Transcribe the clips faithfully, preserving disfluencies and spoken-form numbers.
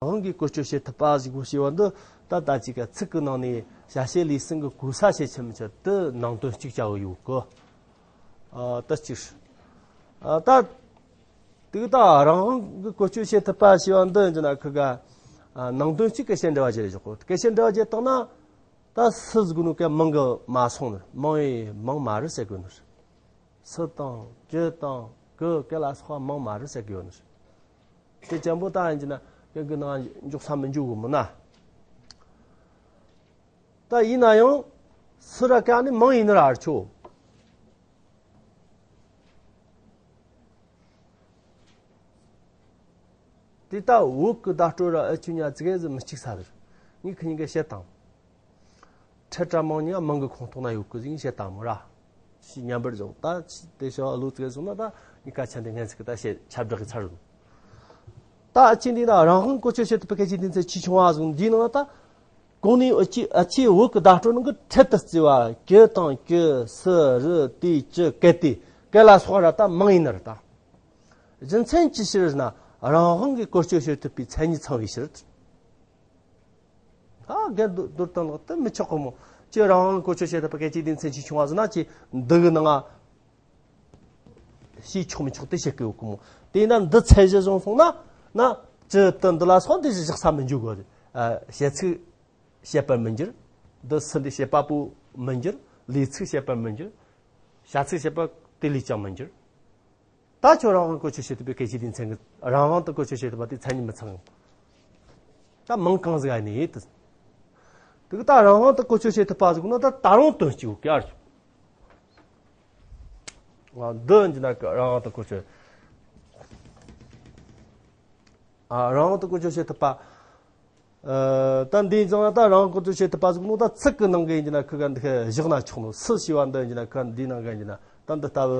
དབང་གིས་བཀོལ་སྤྱོད་བྱེད་ཐུབ་པ་ཞིག་དགོས་ཞེས་པ་འདི་ད་ལྟ་ཅིག་ག་ཚིག་གི་ནང་ནས་བྱ་བྱེད་ལས་གསུམ་གྱི་གོ་ས་བྱེད་ཆེད་མི་ཆེད་དུ་ནང་དོན་གཅིག་བྱ་བ་ཡོད་གི། ཨ་ད་གཅིག་ཨ་ད་དེ་ད་རང་དབང་གིས་བཀོལ་སྤྱོད་བྱེད་ཐུབ་པ་ཞེས་པ་འདི་ཡིན་ན་ཁི་ག་ཨ་ནང་དོན་གཅིག་གི་བཤད་འབྲེལ་བ་བྱེད་རེ་ཆོག་གི། སྐད་བཤད་འབྲེལ་བ་བྱེད་བཏང་ན། ད་སུ་ཟིག་ནོ་ག་མིང་གི་མ་སོང་ནི། མིང་ཡི་མིང་མ་རེད་ཟེར་དགོས་ནི། སུ་དང་ཅི་དང་གི་ག་ལ་སོགས་མིང་མ་རེད་ཟེར་དགོས་ནི། དེ་ཅན་པོ་ད་ཡིན་གྱི་ན་གི་གི་ནང་འཇོག་ས་མི་འཇུག་གི་མིན་ན། ད་ཡིན་ན་ཡང་སུ་ར་ག་ནི་མིང་ཡིན་ནི་ར་ཆོག་དེ་ལྟ་བོད་ཀྱི་བརྡ་སྤྲོད་ར་ཨ་ཆུ་ཉ་ཙི་གེ་ཟིག་མི་གཅིག་ས་རེད། ངས་ཁི་གཉིས་ཀ་བཤད་དང་། ཁྲལ་དྲ་མང་ཉིད་མང་གི་ཁོངས་གཏོགས་ན་ཡོད་གི་ཟིག་བཤད་དང་མོ་ར། ཞིག་ཉམས་པར་བྱུང་ད་དེ་ཤོ་ཨ་ལོ་ཙི་གེ་སོང་ན་ད་ངས་སྐད་ཆ་འདི་ངན་ཟིག་གི་ད་བཤད་ཁྱབ་བསྒྲགས་གི་ཚར་རུང་། ད་ཨ་ཆེ་འདི་ན་རང་དབང་བཀོལ་སྤྱོད་བྱེད་ཐུབ་པའི་སྐད་ཆའི་སྡེ་ཚན་ཆེས་ཆུང་བ་ཟིག་འདིའི་ནང་ད། གོང་ནས་ཨ་ཆེ་ཨ་ཆེ་བོད་ཀྱི་བརྡ་སྤྲོད་ནང་གི་ཁྲལ་དུ་བརྩི་བ་གི་དང་གི་སུ་རི་དེ་ཅི་གལ་ཏེ་གལ་ལ་སོགས་ར་ད་མང་ཡིན་ནི་རེད་ད། རྒྱུ་མཚན་ཅི་ཕྱིར་ན་རང་དབང་གིས་བཀོལ་སྤྱོད་བྱེད་ཐུབ་པའི་མཚན་ཉིད་ཚང་བའི་ཕྱིར། ཨ་རྒན་རྡོར་རྡོར་དང་ལག་ཏུ་མི་ཆོག་གི་མོ། ཁྱེད་རང་དབང་བཀོལ་སྤྱོད་བྱེད་ཐུབ་པ་སྐད་ཆའི་སྡེ་ཚན་ཆེས་ཆུང་བ་ཟེར་ན་ཁྱེད་འདི་གི་ནང་ང་ཤེས་ཆོག་མི་ཆོག་དེ་བཤད་གི་ཡོད་གི་མོ། དེས་ན་འདི་ཚད་གཞི་བཟུང་སོང་ན་ན་ཅི་དུ་འདི་ལ་སོགས་འདི་བཞག་ས་མི་འཇུག་གི། བཤད་ཚིག་བཤད་པར་མི་འགྱུར། འདི་སུ་འདི་བཤད་པ་པོ་མི་འགྱུར། ལས་ཚིག་བཤད་པར་མི་འགྱུར། བྱ་ཚིག་བཤད་པ་དེ་ལས་ཀྱང་མི་འགྱུར། ད་ཁྱོད་རང་དབང་བཀོལ་སྤྱོད་བྱེད་ཐུབ་པའི་སྐད་ཆའི་སྡེ་ཚན་གྱི་རང་དབང་དུ་བཀོལ་སྤྱོད་བྱེད་ཐུབ་པ་དེ་མཚན་ཉིད་མི་ཚང་། ད་མིང་གང་ཟིག་ཨ་ནི་ཡིན་དུ། དེ་གི་ད་རང་དབང་དུ་བཀོལ་སྤྱོད་བྱེད་ཐུབ་པ་ཟིག་ནི་ད་ད་རུང་དོན་གཅིག་གི་ཨར། ང་འདི་འཇི་ན་གི་རང་དབང་དུ་བཀོལ་སྤྱོད། ཨ་རང་དབང་དུ་བཀོལ་སྤྱོད་བྱེད་ཐུབ་པ། ཨ་ད་འདི་ཙང་ད་རང་དབང་བཀོལ་སྤྱོད་བྱེད་ཐུབ་པ་ཟིག་ནོ་ད་ཚིག་གི་ནང་གི་འཇི་ན་ཁི་ག་འདི་ཁ་བཞག་ན་ཆོག་ནོ། སུ་ཞེས་པ་འདི་འཇི་ན་ཁི་ག་འདིའི་ནང་གི་འཇི་ན་ད་འདི་ལྟ་བུ་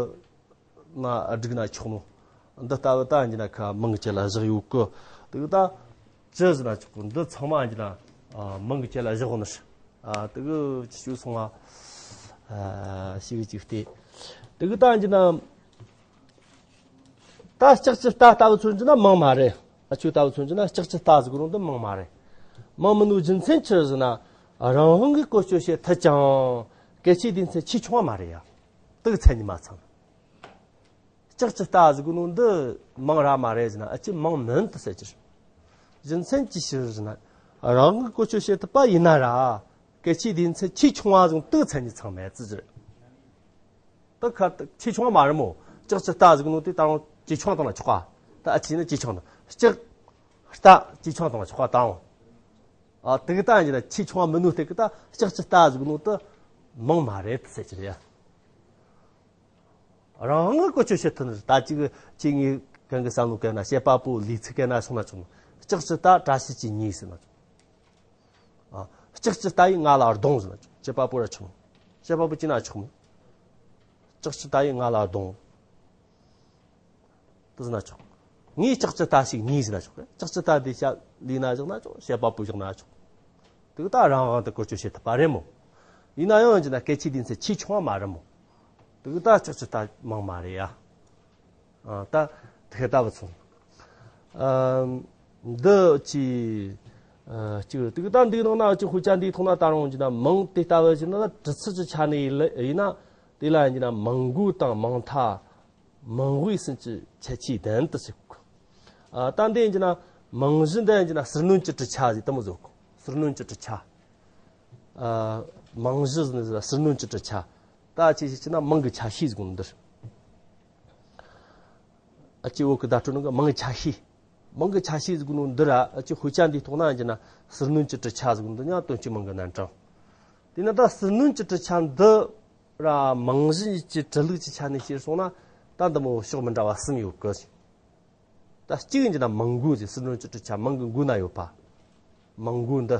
ན་བསྒྲིགས་ན་ཆོག་ནོ། འདི་ལྟ་བུ་ད་འཇི་ན་ཁི་ག་མིང་གི་ཆེད་ལ་བཞག་ཡོད་གི། དེ་གི་ད་ཅི་ཟེར་ན་ཆོག་གི། འདི་ཚང་མ་འཇི་ན་ཨ་མིང་གི་ཆེད་ལ་བཞག་ནི། ཨ་དེ་གི་ཅི་ཞུ་སོང་ང་། ཨ་ཞིག་ཅིག་སྟེ། དེ་གི་ད་འཇི་ན། ད་ལྕགས་ཀྱི་རྟ་ལྟ་བུ་མཚོན་གྱི་ན་མིང་མ་རེད། ཨ་ཆུ་ལྟ་བུ་མཚོན་གྱི་ན་ལྕགས་ཀྱི་རྟ་ཟེར་གོ་ནོ་འདི་མིང་མ་རེད། མིང་མིན་ནོ་རྒྱུ་མཚན་ཅི་ཟེར་ན། རང་དབང་གིས་བཀོལ་སྤྱོད་བྱེད་ཐུབ་ཀྱང་སྐད་ཆའི་སྡེ་ཚན་ཆེས་ཆུང་བ་མ་རེད་ཡ། དེ་གི་མཚན་ཉིད་མ་ཚང་། ལྕགས་ཀྱི་རྟ་ཟེར་གོ་ནོ་འདི་མིང་ར་མ་རེད་ཟེར་ན་ཨ་ཅི་མིང་མིན་དུ་ཟེར་གྱི་རེད། རྒྱུ་མཚན་ཅི་ཕྱིར་ཟེར་ན། རང་དབང་གིས་བཀོལ་སྤྱོད་བྱེད་ཐུབ་པ་ཡིན་ན་ར། སྐད་ཆའི་སྡེ་ཚན་ཆེས་ཆུང་བ་ཟིག་དེ་གི་མཚན་ཉིད་ཚང་མེད་ཟེར་གྱི་རེད། ད་ཁ་ཆེ་ཆུང་མ་རེད་མོ། ལྕགས་ཀྱི་རྟ་ཟེར་གོ་ནོ་དེ་ད་རུང་ཆེ་ཆུང་བཏང་ན་ཆོག་ག་ད་ཨ་ཆི་ནི་ཆེ་ཆུང་དང་ལྕགས་རྟ་ཆེ་ཆུང་བཏང་ན་ཆོག་ག་ད་འོང་། ཨ་དེ་གི་ད་ཡིན་ན་ཆེ་ཆུང་མི་ནུས་དེ་གི་ད་ལྕགས་ཀྱི་རྟ་ཟེར་གོ་ནོ་དེ་མིང་མ་རེད་ཟེར་གྱི་རེད་ཡ། རང་དབང་གིས་བཀོལ་སྤྱོད་བྱེད་ཐུབ་ནི་རེད། ད་ཅིག་ཁྱེད་ངའི་གང་གི་བསམ་བློ་བཀལ་ན་བཤད་པ་པོ་ལས་ཚིག་བཀལ་ན་སོང་ན་ཆོག་ནོ། ལྕགས་ཀྱི་རྟ་བཀྲ་ཤིས་ཀྱིས་ཉོས་ཟེར་ན་ཆོག་ཨ་ལྕགས་ཀྱི་རྟ་ཡིས་ང་ལ་རྡུང་ཟེར་ན་ཆོག་བྱེད་པ་པོ་ར་ཆོག་མོ། བྱེད་པ་པོ་ཅི་ན་ཆོག་མོ། ལྕགས་ཀྱི་རྟ་ཡིས་ང་ལ་རྡུང་། དེ་ཟེར་ན་ཆོག་ངས་ལྕགས་ཀྱི་རྟ་ཞིག་ཉོས་ཟེར་ན་ཆོག་ལྕགས་ཀྱི་རྟ་དེ་ཞབས་ལས་ན་བཞག་ན་ཆོག་བྱེད་པ་པོ་བཞག་ན་ཆོག་དེ་གི་ད་རང་དབང་དུ་བཀོལ་སྤྱོད་བྱེད་ཐུབ་པ་རེད་མོ། ཡིན་ན་ཡང་ཡིན་གྱི་ན་སྐད་ཆའི་སྡེ་ཚན་ཆེས་ཆུང་བ་མ་རེད་མོ། དེ་གི་ད་ལྕགས་ཀྱི་རྟ་མིང་མ་རེད་ཡ། ཨ་ད་དེ་ལྟ་བུ་ཚོ། ཨ་འདི་ཅི། ཨ་གཅིག་རེད། དེ་གི་ད་འདིའི་ནང་ན་ཅི་དཔེ་ཆ་འདིའི་ཐོག་ན་ད་རུང་གྱི་ན་མིང་དེ་ལྟ་བུ་ཞིག་ན་ད་གྲུབ་ཚུལ་གྱི་ཆ་ནས་ཡིན་ན་དེ་ལ་ཡིན་གྱི་ན་མིང་མགོ་དང་མིང་མཐའ། མིང་དབུས་གསུམ་གྱི་ཁྱད་ཆོས་ལྡན་དུ་ཟེར། ཨ་ད་འདི་ཡིན་གྱི་ན་མིང་གཞི་འདི་ཡིན་གྱི་ན་ཟུར་སྣོན་གྱི་གྲུབ་ཆ་ཟེར་དེ་མོ་ཟེར་གོ་ཟུར་སྣོན་གྱི་གྲུབ་ཆ། ཨ་མིང་གཞི་ཟེར་ནི་ཟུར་སྣོན་གྱི་གྲུབ་ཆ། ད་ཅི་ཞིག་ཅི་ན་མིང་གི་ཆ་ཤས་ཟེར་གོ་ནི་འདིར། ཨ་ཅི་བོད་ཀྱི་བརྡ་སྤྲོད་ནང་གི་མིང་གི་ཆ་ཤས། མིང་གི་ཆ་ཤས་ཟེར་གོ་ནོ་འདི་ར་ཨ་ཅི་དཔེ་ཆ་འདིའི་ཐོག་ན་ཡིན་གྱི་ན་ཟུར་སྣོན་གྱི་གྲུབ་ཆ་ཟེར་གོ་ནོ་འདི་ཡང་དོན་གཅིག་མིང་གི་རྣམ་གྲངས། དེས་ན་ད་ཟུར་སྣོན་གྱི་གྲུབ་ཆ་འདི་ར་མིང་གཞི་གཉིས་ཀྱི་གྲུབ་ལུགས་ཀྱི་ཆ་ནས་བཤད་སོང་ན་ད་འདི་མོ་ཕྱོགས་མི་འདྲ་བ་གསུམ་ཡོད་གི། ད་གཅིག་ཡིན་གྱི་ན་མིང་མགོ་ཟེར་ཟུར་སྣོན་གྱི་གྲུབ་ཆ་མིང་གི་མགོ་ན་ཡོད་པ། མིང་མགོ་འདི།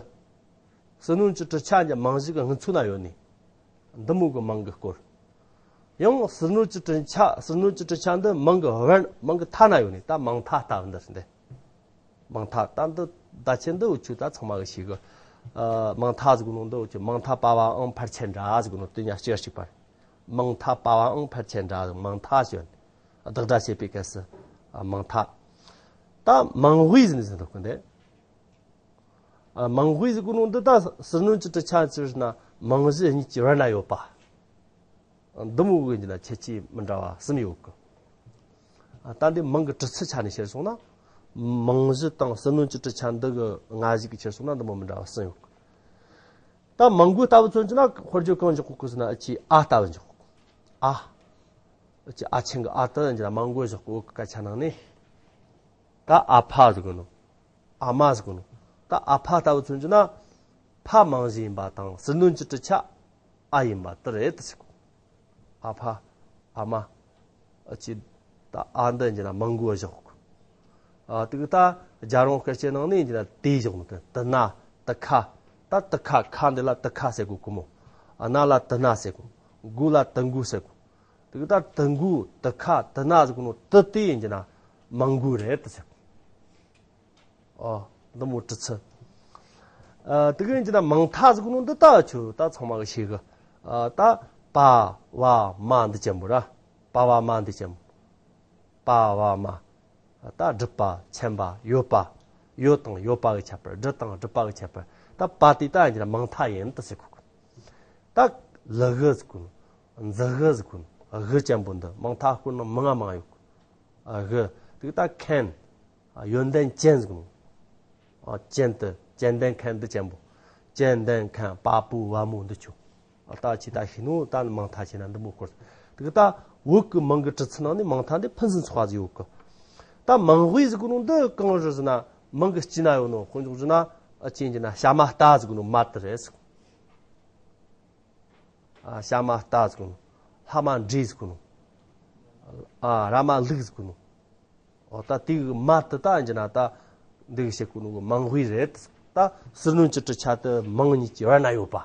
ཟུར་སྣོན་གྱི་གྲུབ་ཆ་འདི་མིང་གཞི་གི་སྔུན་ཚོད་ན་ཡོད་ནི། འདི་མོ་གི་མིང་གི་སྐོར། ཡང་ཟུར་སྣོན་གྱི་གྲུབ་ཆ་ཟུར་སྣོན་གྱི་གྲུབ་ཆ་འདི་མིང་གི་བར་མིང་གི་མཐའ་ན་ཡོད་ནི་ད་མིང་མཐའ་ལྟ་བུ་འདི་རེད་འདི། མིང་མཐའ་ད་འདི་བརྡ་ཆད་འདི་འུ་ཆོས་ད་ཚང་མ་གི་ཤེས་གི། ཨ་མིང་མཐའ་ཟེར་གོ་ནོ་འདི་འུ་ཆོས་མིང་མཐའ་པ་བ་ཨང་ཕལ་ཆེར་འདྲ་ཟེར་གོ་ནོ་དེ་ཉག་གཅིག་གཅིག་པ་རེད། མིང་མཐའ་པ་བ་ཨང་ཕལ་ཆེར་འདྲ་ཟེར་མིང་མཐའ་ཞེས་བདག་སྒྲ་བྱེད་པའི་སྐབས་སུ་ཨ་མིང་མཐའ། ད་མིང་དབུས་ཟེར་ནི་ཟེར་འདུག་གི་འདི། ཨ། མང་དབུས་ཟེར་གོ་ནོ་འདི་ད་ཟུར་སྣོན་གྱི་གྲུབ་ཆ་ཅི་ཟེར་ན་མང་གཞི་གཉིས་ཀྱི་བར་ན་ཡོད་པ། འདི་མོ་གི་ཡིན་ན་ཁྱད་ཆོས་མི་འདྲ་བ་གསུམ་ཡོད་གི། ཨ། ད་འདི་མང་གི་གྲུབ་ཚུལ་ཆ་ནས་བཤད་སོང་ན། མང་གཞི་དང་ཟུར་སྣོན་གྱི་གྲུབ་ཆ་འདི་གི་སྔ་གཞུག་གི་ཕྱིར་སོང་ན་འདི་མོ་མི་འདྲ་བ་གསུམ་ཡོད་གི། ད་མང་དབུས་ལྟ་བུ་མཚོན་གྱི་ན་དཔེར་བརྗོད་གང་འཇོག་གོ་གི་ཟེར་ན་ཨ་ཆེ་ཨ་ལྟ་བུ་འཇོག་གོ། ཨ། ཨ་ཆེ་ཨ་ཆེན་གྱི་ཨ་ལྟ་བུ་འཇོག་ན་མང་དབུས་འཇོག་གོ་གི་སྐད་ཆ་ནང་ནས། ད་ཨ་ཕ་ཟེར་གོ་ནོ། ཨ་མ་ཟེར་གོ་ནོ། ད་ཨ་ཕ་ལྟ་བུ་མཚོན་གྱི་ན། ཕ་མང་གཞི་ཡིན་པ་དང་ཟུར་སྣོན་གྱི་གྲུབ་ཆ་ཨ་ཡིན་པ་དེ་རེད་དེ་ཟེར་གོ། ཨ་ཕ། ཨ་མ། ཨ་ཆེ། ད་ཨ་འདི་ཡིན་ན་མང་དབུས་བཞག་གོ། ཨ། དེ་གི་ད་རྒྱལ་རོང་སྐད་ཆའི་ནང་ནས་ཡིན་ན་དེ་བཞག་ནོ་དེ་དེ་ན་དེ་ཁ། ད་དེ་ཁ་ཁ་འདི་ལ་དེ་ཁ་ཟེར་གོ་གི་མོ། ཨ་ན་ལ་དེ་ན་ཟེར་གོ། མགོ་ལ་དེ་མགོ་ཟེར་གོ། དེ་གི་ད་དེ་མགོ་དེ་ཁ་དེ་ན་ཟེར་གོ་ནོ་དེ་དེ་ཡིན་ན་མང་དབུས་རེད་དེ་ཟེར་གོ། ཨ། འདི་མོ་གྲུབ་ཚུལ། ཨ། དེ་གི་ཡིན་ན་མང་མཐའ་ཟེར་གོ་ནོ་འདི་ད་ཆོ་ད་ཚང་མ་གི་ཤེས་གི། ཨ། ད་པ་བ་མ་འདི་ཅན་པོ་ར། པ་བ་མ་འདི་ཅན་པོ། པ་བ་མ། ད་སྒྲུབ་པ་མཁྱེན་པ་ཡོད་པ། ཡོད་དང་ཡོད་པ་གི་ཁྱད་པར། སྒྲུབ་དང་སྒྲུབ་པ་གི་ཁྱད་པར། ད་པ་དེ་ད་ཡིན་ན་མང་མཐའ་ཡིན་དུ་ཟེར་གོ། ད་ལ་གུ་ཟེར་གོ་ནོ། འཛི་གུ་ཟེར་གོ་ནོ། གུ་ཅན་པོ་འདི་མང་མཐའ་སྐོར་ནང་མང་ང་མང་ཡོད་གི། གུ། དེ་ད་མཁན། ཡོན་ཏན་ཅན་ཟེར་གོ་ནོ། ཨ། ཅན་དུ་ཅན་ལྡན་མཁན་འདི་ཅན་པོ། ཅན་ལྡན་མཁན་པ་པོ་བ་མོ་འདི་ཆོ། ཨ། ད་ཅི་ད་ཤི་ནོ་ད་ནི་མང་མཐའ་ཆེ་ན་འདི་མོ་སྐོར། དེ་གི་ད་བོད་ཀྱི་མང་གི་གྲུབ་ཚུལ་ནང་ནས་མང་མཐའ་འདི་ཕུན་སུམ་ཚོགས་པ་ཟིག་ཡོད་གི། ད་མང་དབུས་ཟེར་གོ་ནོ་འདི་གང་རེད་ཟེར་ན་མང་གི་དཀྱིལ་ན་ཡོད་ནོ། དཔེ་འཇོག་ཟེར་ན་ཨ་ཅི་ཡིན་ན་ཞྭ་དམར་རྟ་ཟེར་གོ་ནོ་མ་དེ་རེད་ཟེར། ཨ། ཞྭ་དམར་རྟ་ཟེར་གོ་ནོ། ལྷ་དམར་འབྲས་ཟེར་གོ་ནོ། ཨ། ར་མ་ལུག་ཟེར་གོ་ནོ། འོ། ད་དེ་གི་མ་དེ་ད་ཡིན་ན་ད་འདི་གི་བཤད་གོ་ནོ་གི་མང་དབུས་རེད། ད་ཟུར་སྣོན་གྱི་གྲུབ་ཆ་དེ་མང་གཉིས་ཀྱི་བར་ན་ཡོད་པ།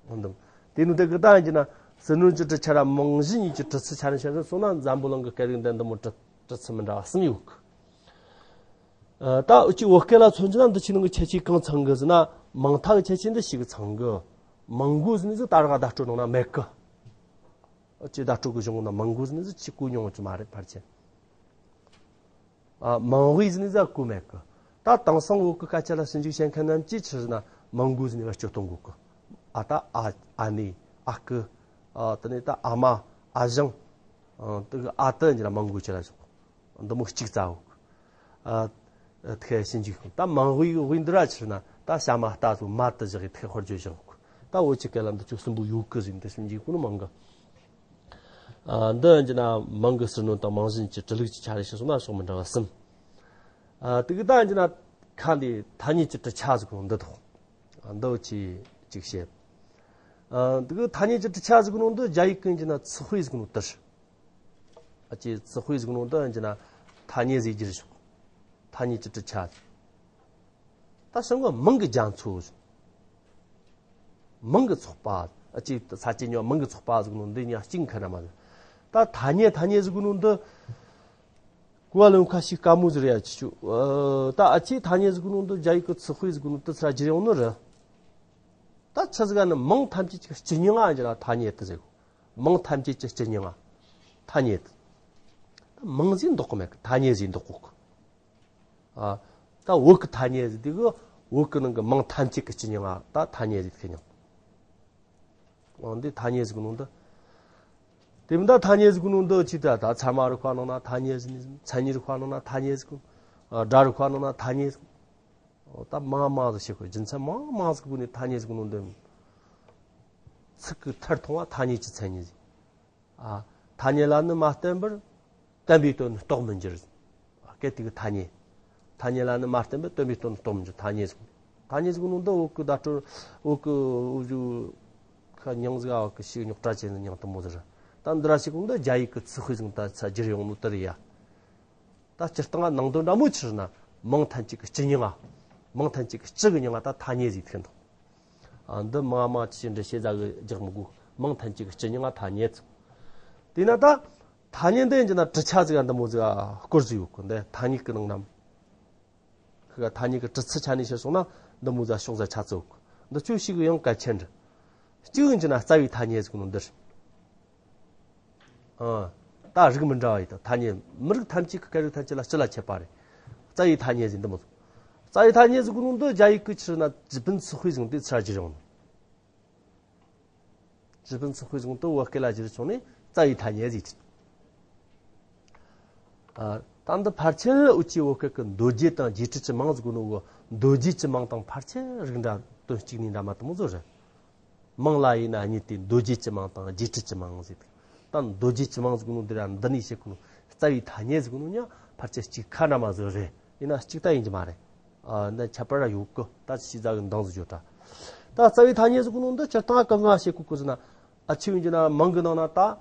འོ་འདི། དེ་ནི་དེ་གི་ད་ཡིན་ན་ཟུར་སྣོན་གྱི་གྲུབ་ཆ་ར་མང་གཞི་གཉིས་ཀྱི་གྲུབ་ཚུལ་ཆ་ནས་བཤད་སོང་ན་འཛམ་བུ་གླིང་གི་སྐད་རིགས་འདི་འདི་མོ་གྲུབ་གྲུབ་ཚུལ་མི་འདྲ་བ་གསུམ་ཡོད་གི། ཨ། ད་འུ་ཅི་བོད་སྐད་ལ་མཚོན་རྒྱུ་ན་འདི་ཆོ་ནང་གི་ཁྱད་ཆོས་གང་ཚང་གི་ཟེར་ན་མང་མཐའ་གི་ཁྱད་ཆོས་འདི་ཞིག་གི་ཚང་གི། མང་དབུས་ཟེར་ནི་ཟིག་ད་རག་བརྡ་སྤྲོད་ནང་ན་མེད་གི། འུ་ཅི་བརྡ་སྤྲོད་གི་གཞུང་ནང་མང་དབུས་ཟེར་ནི་ཟིག་ཅི་གོ་མྱོང་གི་མ་རེད་ཕལ་ཆེར། ཨ། མང་དབུས་ཟེར་ནི་ཟིག་གོ་མེད་གི། ད་དེང་སང་བོད་གི་སྐད་ཆ་ལ་ཞིབ་འཇུག་བྱེད་མཁན་རྣམས་ཀྱིས་ཆི་ཟེར་ན་མང་དབུས་ཟེར་ནི་བེད་སྤྱོད་གཏོང་གོ་གི། ཨ། ད་ཨ། ཨ་ནེ། ཨ་ཁུ། ཨ། དེ་ནས་ད་ཨ་མ། ཨ་ཞང་། ཨ། དེ་གི་ཨ་དེ་ཡིན་ན་མང་དབུས་ཆི་ལ་ཞོག་འདི་མོ་གཅིག་རྩ་བོ། ཨ། ཐེ་ཞིབ་འཇུག་གི། ད་མང་དབུས་དབུས་འདི་ར་ཆི་ཟེར་ན་ད་ཞྭ་དམར་རྟ་ཟེར་མ་དེ་བཞག་གི་ཐེ་དཔེར་བརྗོད་བཞག་གི། ད་བོད་ཀྱི་སྐད་ལ་འདི་ཆོ་གསུམ་པོ་ཡོད་གི་ཟེར་འདི་ཞིབ་འཇུག་གོ་ནི་མང་གི། ཨ། འདི་ཡིན་ན་མང་གི་ཟུར་སྣོན་དང་མང་གཞི་གཉིས་ཀྱི་གྲུབ་ལུགས་ཀྱི་ཆ་ནས་བཤད་སོང་ན་ཕྱོགས་མི་འདྲ་བ་གསུམ། ཨ། དེ་གི་ད་ཡིན་ན་ཁ་འདི་ཐ་སྙད་ཀྱི་གྲུབ་ཆ་ཟེར་གོ་ནོ་འདི་དང་། ཨ། འདི་ཅི་གཅིག་བཤད། ཨ། དེ་གི་ཐ་སྙད་ཀྱི་གྲུབ་ཆ་ཟེར་གོ་ནོ་འདི་རྒྱ་ཡིག་གི་ཡིན་ན་词汇ཟེར་གོ་ནོ་དེ་རེད། ཨ་ཅེ་词汇ཟེར་གོ་ནོ་འདི་ཡིན་ན་ཐ་སྙད་ཟེར་རྒྱུ་རེད་ཤོག་ཐ་སྙད་ཀྱི་གྲུབ་ཆ། ད་ཤང་གི་མིང་གི་རྒྱ་མཚོ། མིང་གི་ཚོགས་པ། ཨ་ཅེ་ས་ཆ་ཉོ་མིང་གི་ཚོགས་པ་ཟེར་གོ་ནོ་འདི་ཉག་གཅིག་ཁ་ན་མ་ཟེར། ད་ཐ་སྙད་ཐ་སྙད་ཟེར་གོ་ནོ་འདི། གོ་བ་ལོན་ཁ་ཞིག་དཀའ་མོ་ཟེར་ཡ་ཅི་ཆུ། ཨ། ད་ཨ་ཅེ་ཐ་སྙད་ཟེར་གོ་ནོ་འདི་རྒྱ་ཡིག་གི་词汇ཟེར་གོ་ནོ་འདི་ཚ་རྒྱུ་ཡོང་ནི་རེད། ད་ཆི་ཟིག་ནི་མིང་ཐམས་ཅད་ཀྱི་སྤྱི་མྱིང་ང་འཇི་ལ་ཐ་སྙད་དུ་ཟེར་གོ་མིང་ཐམས་ཅད་ཀྱི་སྤྱི་མྱིང་ང་ཐ་སྙད་དུ། མིང་ཟིག་འདོགས་གི་མེད་གི། ཐ་སྙད་ཟིག་འདོགས་གོ་གི། ཨ། ད་བོད་གི་ཐ་སྙད་ཟིག་དེ་གི་བོད་གི་ནང་གི་མིང་ཐམས་ཅད་ཀྱི་སྤྱི་མྱིང་ང་ད་ཐ་སྙད་ཟིག་ཁེ་ཉོག་འོ་འདི་ཐ་སྙད་ཟིག་གི་ནང་དུ། དེ་མིན་ད་ཐ་སྙད་ཟིག་གི་ནང་དུ་ཅི་ད་ད་ཚད་མ་རིག་པ་ནང་ན་ཐ་སྙད་ཟིག་མཚན་ཉིད་རིག་པ་ནང་ན་ཐ་སྙད་ཟིག་ཨ། སྒྲ་རིག་པ་ནང་ན་ཐ་སྙད་ཟིག་ཨོ། ད་མང་མང་ཟིག་བཤད་དགོས། རྒྱུ་མཚན་མང་མང་ཟིག་གི་སྒོ་ནས་ཐ་སྙད་ཟིག་གི་ནང་དུ། ཚིག་གི་མཐར་མཐོང་བ་ཐ་སྙད་ཀྱི་མཚན་ཉིད་ཟིག་ཨ། ཐ་སྙད་ལ་ནི་མ་བརྟེན་པར་བརྟེན་པའི་དོན་ནི་རྟོགས་མི་འགྱུར། སྐད་དེ་གི་ཐ་སྙད། ཐ་སྙད་ལ་ནི་མ་བརྟེན་པར་བརྟེན་པའི་དོན་ནི་རྟོགས་མི་འགྱུར། ཐ་སྙད་ཟིག་ཐ་སྙད་ཟིག་གི་ནང་དུ་བོད་གི་བརྡ་སྤྲོད་བོད་གི་འུ་ཟུ་ཁ་མྱིང་ཟིག་ཨ་བ་གི་ཞིག་རྙོག་དྲ་ཅན་ཟིག་མྱིང་དུ་མོ་ཟིག་ད་འདི་ར་ཞིག་གི་ནང་དུ་རྒྱ་ཡིག་གི་词汇ཟིག་ད་ཚ་བསྒྱུར་ཡོང་ནོ་དེ་རེད་ཡ། ད་སྤྱིར་བཏང་ནང་དོན་འདྲ་མོ་ཆི་ཟེར་ན་མིང་ཐམས་ཅད་ཀྱི་སྤྱི་མྱིང་ང་། མིང་ཐམས་ཅད་ཀྱི་སྤྱི་གི་མྱིང་ང་ད་ཐ་སྙད་ཟེར་ཐུག་འདུག་ཨ། འདི་མང་མང་ཅི་འདྲ་བྱེད་ཟ་གི་རྒྱག་མི་དགོས། མིང་ཐམས་ཅད་ཀྱི་སྤྱི་མྱིང་ང་ཐ་སྙད་ཚུགས། དེས་ན་ད་ཐ་སྙད་འདི་ཡིན་གྱི་ན་གྲུབ་ཆ་ཟིག་འདི་མོ་ཟིག་སྐོར་ཟིག་ཡོད་གི། འདི་ཐ་སྙད་ཀྱི་ནང་ནམ། ཁི་ག་ཐ་སྙད་ཀྱི་གྲུབ་ཚུལ་ཆ་ནས་བཤད་སོང་ན་འདི་མོ་ཟིག་ཕྱོགས་ཟིག་ཆ་ཚུགས་གི། འདི་ཆོས་ཤིག་ཡང་གལ་ཆེན་འདྲ། གཅིག་ཡིན་གྱི་ན་རྩ་བའི་ཐ་སྙད་ཟིག་ནོ་འདི་རེད། ཨ། ད་རིགས་མི་འདྲ་བ་ཡི་ད་ཐ་སྙད་མི་རིགས་ཐམས་ཅད་ཀྱི་སྐད་རིགས་ཐམས་ཅད་ལ་སྤྱི་ལ་ཁྱད་པར་རེད། རྩ་བའི་ཐ་སྙད་ཟིག་འདི་མོ་ཟིག་རྩ་བའི་ཐ་སྙད་ཟེར་གོ་ནོ་འདི་རྒྱ་ཡིག་གི་ཆི་ན 日本词汇 བཟུང་སྟེ་ཚུར་བསྒྱུར་ཡོང་ནོ། 日本词汇 བཟུང་སྟེ་བོད་སྐད་ལ་བསྒྱུར་བྱུང་ནས་རྩ་བའི་ཐ་སྙད་ཟེར་གི། ཨ། ད་འདི་ཕལ་ཆེར་འུ་ཅི་བོད་སྐད་ཀྱི་མདོ་རྒྱུད་དང་རྗེས་འབྲེལ་གྱི་མིང་ཟེར་གོ་ནོ་གི་མདོ་རྒྱུད་ཀྱི་མིང་དང་ཕལ་ཆེར་རིགས་འདྲ་དོན་གཅིག་ནི་འདྲ་མ་དེ་མོ་ཟིག་རེད། མིང་ལ་ཡིན་ན་གཉིས་ཏེ། མདོ་རྒྱུད་ཀྱི་མིང་དང་རྗེས་འབྲེལ་གྱི་མིང་ཟེར་ཏེ། ད་མདོ་རྒྱུད་ཀྱི་མིང་ཟེར་གོ་ནོ་འདི་ར་འདི་ནས་བཤད་གོ་ནོ་རྩ་བའི་ཐ་སྙད་ཟེར་གོ་ནོ་ཡང་ཕལ་ཆེར་གཅིག་ཁ་འདྲ་མོ་ཟིག་རེད། ཡིན་ན་གཅིག་ད་ཡིན་གྱི་མ་རེད། ཨ། འདི་ཁྱད་པར་ར་ཡོད་གི། ད་ཅི་ཟ་གི་འདང་ཟིག་ཡོད་ད། ད་རྩ་བའི་ཐ་སྙད་ཟེར་གོ་ནོ་འདི་སྤྱིར་བཏང་གང་ང་བཤད་གོ་གི་ཟེར་ན། ཨ། ཆི་ཡིན་གྱི་ན་མིང་གི་ནང་ན་ད། ཨ།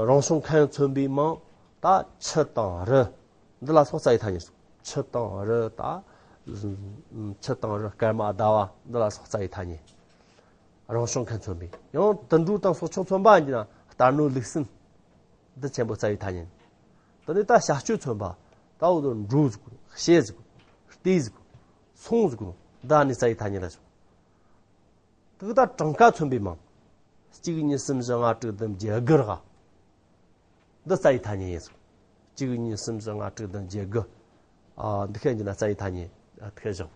རང་བྱུང་ཁམས་མཚོན་པའི་མིང་ད་ཆུ་དང་རི། འདི་ལ་སོགས་རྩ་བའི་ཐ་སྙད་ཟེར། ཆུ་དང་རི་ད། ཆུ་དང་རི། སྐར་མ་ཟླ་བ། འདི་ལ་སོགས་རྩ་བའི་ཐ་སྙད། རང་བྱུང་ཁམས་མཚོན་པའི། ཡང་དུད་འགྲོ་དང་སྲོག་ཆགས་མཚོན་པ་ཡིན་གྱི་ན་རྟ་ནོར་ལུག་སྲིན། འདི་ཆེན་པོ་རྩ་བའི་ཐ་སྙད། དེ་ནས་ད་བྱ་སྤྱོད་མཚོན་པ། ད་འོ་དེ་འབྲོ་ཟེར་གོ། བྱེ་ཟེར་གོ། རྟེ་ཟེར་གོ། སོང་ཟེར་གོ། འདི་ནི་རྩ་བའི་ཐ་སྙད་ལ་སོགས། དེ་གི་ད་གྲངས་ཀ་མཚོན་པའི་མིང་། གཅིག་གཉིས་གསུམ་བཞི་ལྔ་དྲུག་བདུན་བརྒྱད་དགུ་ར། འདི་རྩ་བའི་ཐ་སྙད་ཡིན་ཟེར། གཅིག་གཉིས་གསུམ་བཞི་ལྔ་དྲུག་བདུན་བརྒྱད་དགུ། ཨ། འདི་ཁ་ཡིན་གྱི་ན་རྩ་བའི་ཐ་སྙད། ཨ། འདི་ཁ་བཞག།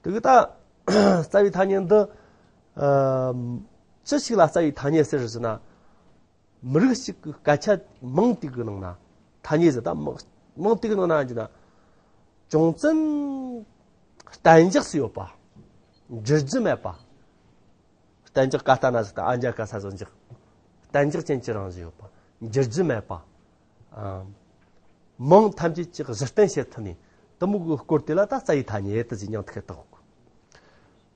དེ་གི་ད་རྩ་བའི་ཐ་སྙད་འདི། ཨ། ཅི་ཞིག་ལ་རྩ་བའི་ཐ་སྙད་ཟེར་ཟེར་ན། མི་རིགས་གཅིག་གི་སྐད་ཆ་མིང་དེ་གི་ནང་ན་ཐ་སྙད་ཟེར། ད་མིང་མིང་དེ་གི་ནང་ན་ཡིན་གྱི་ན། ཅུང་ཙམ་གཏན་འཇགས་སུ་ཡོད་པ། འགྱུར་རྒྱུ་མེད་པ། གཏན་འཇགས་ཀ་ལྟ་ན་ཟེར། ད་ཨ་འཇའ་ག་ས་ཟིག་འཇགས། གཏན་འཇགས་ཅན་གྱི་རང་བཞིན་ཡོད་པ། འགྱུར་རྒྱུ་མེད་པ། ཨ། མིང་ཐམས་ཅད་ཀྱི་གཞི་རྟེན་བྱེད་ཐུབ་ནས་དེ་མོ་གི་སྐོར་དེ་ལ་ད་རྩ་བའི་ཐ་སྙད་དེ་ཟེར་མིང་དེ་ཁ་བཏགས།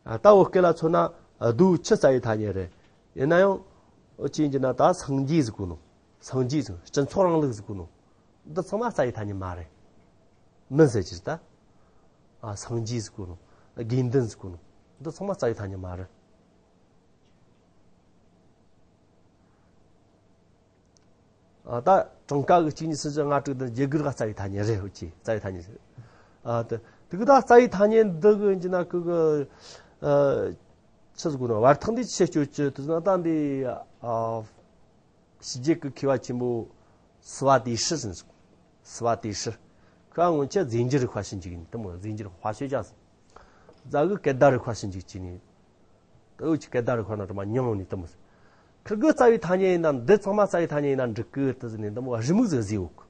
ཨ། ད་བོད་སྐད་ལ་མཚོན་ན་རྡོ་ཆུ་རྩ་བའི་ཐ་སྙད་རེད། ཡིན་ན་ཡང་འུ་ཅི་ཡིན་གྱི་ན་ད་སངས་རྒྱས་ཟེར་གོ་ནོ། སངས་རྒྱས་ཟེར། སྤྱི་ཚོགས་རིང་ལུགས་ཟེར་གོ་ནོ། འདི་ཚང་མ་རྩ་བའི་ཐ་སྙད་མ་རེད། མིན་ཟེར་གྱི་རེད་ད། ཨ། སངས་རྒྱས་ཟེར་གོ་ནོ། དགེ་འདུན་ཟེར་གོ་ནོ། འདི་ཚང་མ་རྩ་བའི་ཐ་སྙད་མ་རེད། ཨ། ད་གྲངས་ཀ་གི་གཅིག་གཉིས་གསུམ་བཞི་ལྔ་དྲུག་བདུན་བརྒྱད་དགུ་ར་རྩ་བའི་ཐ་སྙད་རེད། འུ་ཅི་རྩ་བའི་ཐ་སྙད་རེད། ཨ། དེ་དེ་གི་ད་རྩ་བའི་ཐ་སྙད་འདི་གི་ཡིན་གྱི་ན་ཁུ་གི། ཨ། ཆི་ཟེར་གོ་ནོ། བར་ཐག་འདི་ཆི་སྤྱོད་ཀྱི་དེ་ན་ད་འདི། ཨ། ཕྱི་རྒྱལ་གྱི་མཁས་པ་ཆེན་པོ་སི་བ་ཏི་ཧྲི་ཟེར་ཟིག་སི་བ་ཏི་ཧྲི། ཁོ་སྔོན་ཆད་རྫས་འགྱུར་རིག་པ་ཞིབ་འཇུག་ཡིན། དེ་མོ་རྫས་འགྱུར་化学家་ཟེར། རྫ་གི་སྐད་བརྡ་རིག་པ་ཞིབ་འཇུག་བྱས་ནས། ད་འུ་ཅི་སྐད་བརྡ་རིག་པ་ནང་དུ་མ་མྱོང་ནས་དེ་མོ་ཟེར། ཁིར་གི་རྩ་བའི་ཐ་སྙད་ཡིན་ན་འདི་ཚང་མ་རྩ་བའི་ཐ་སྙད་ཡིན་ན་འགྲིག་གི་དེ་ཟེར་ནས་དེ་མོ་རི་མོ་ཟིག་བཟོས་ཡོད་གི།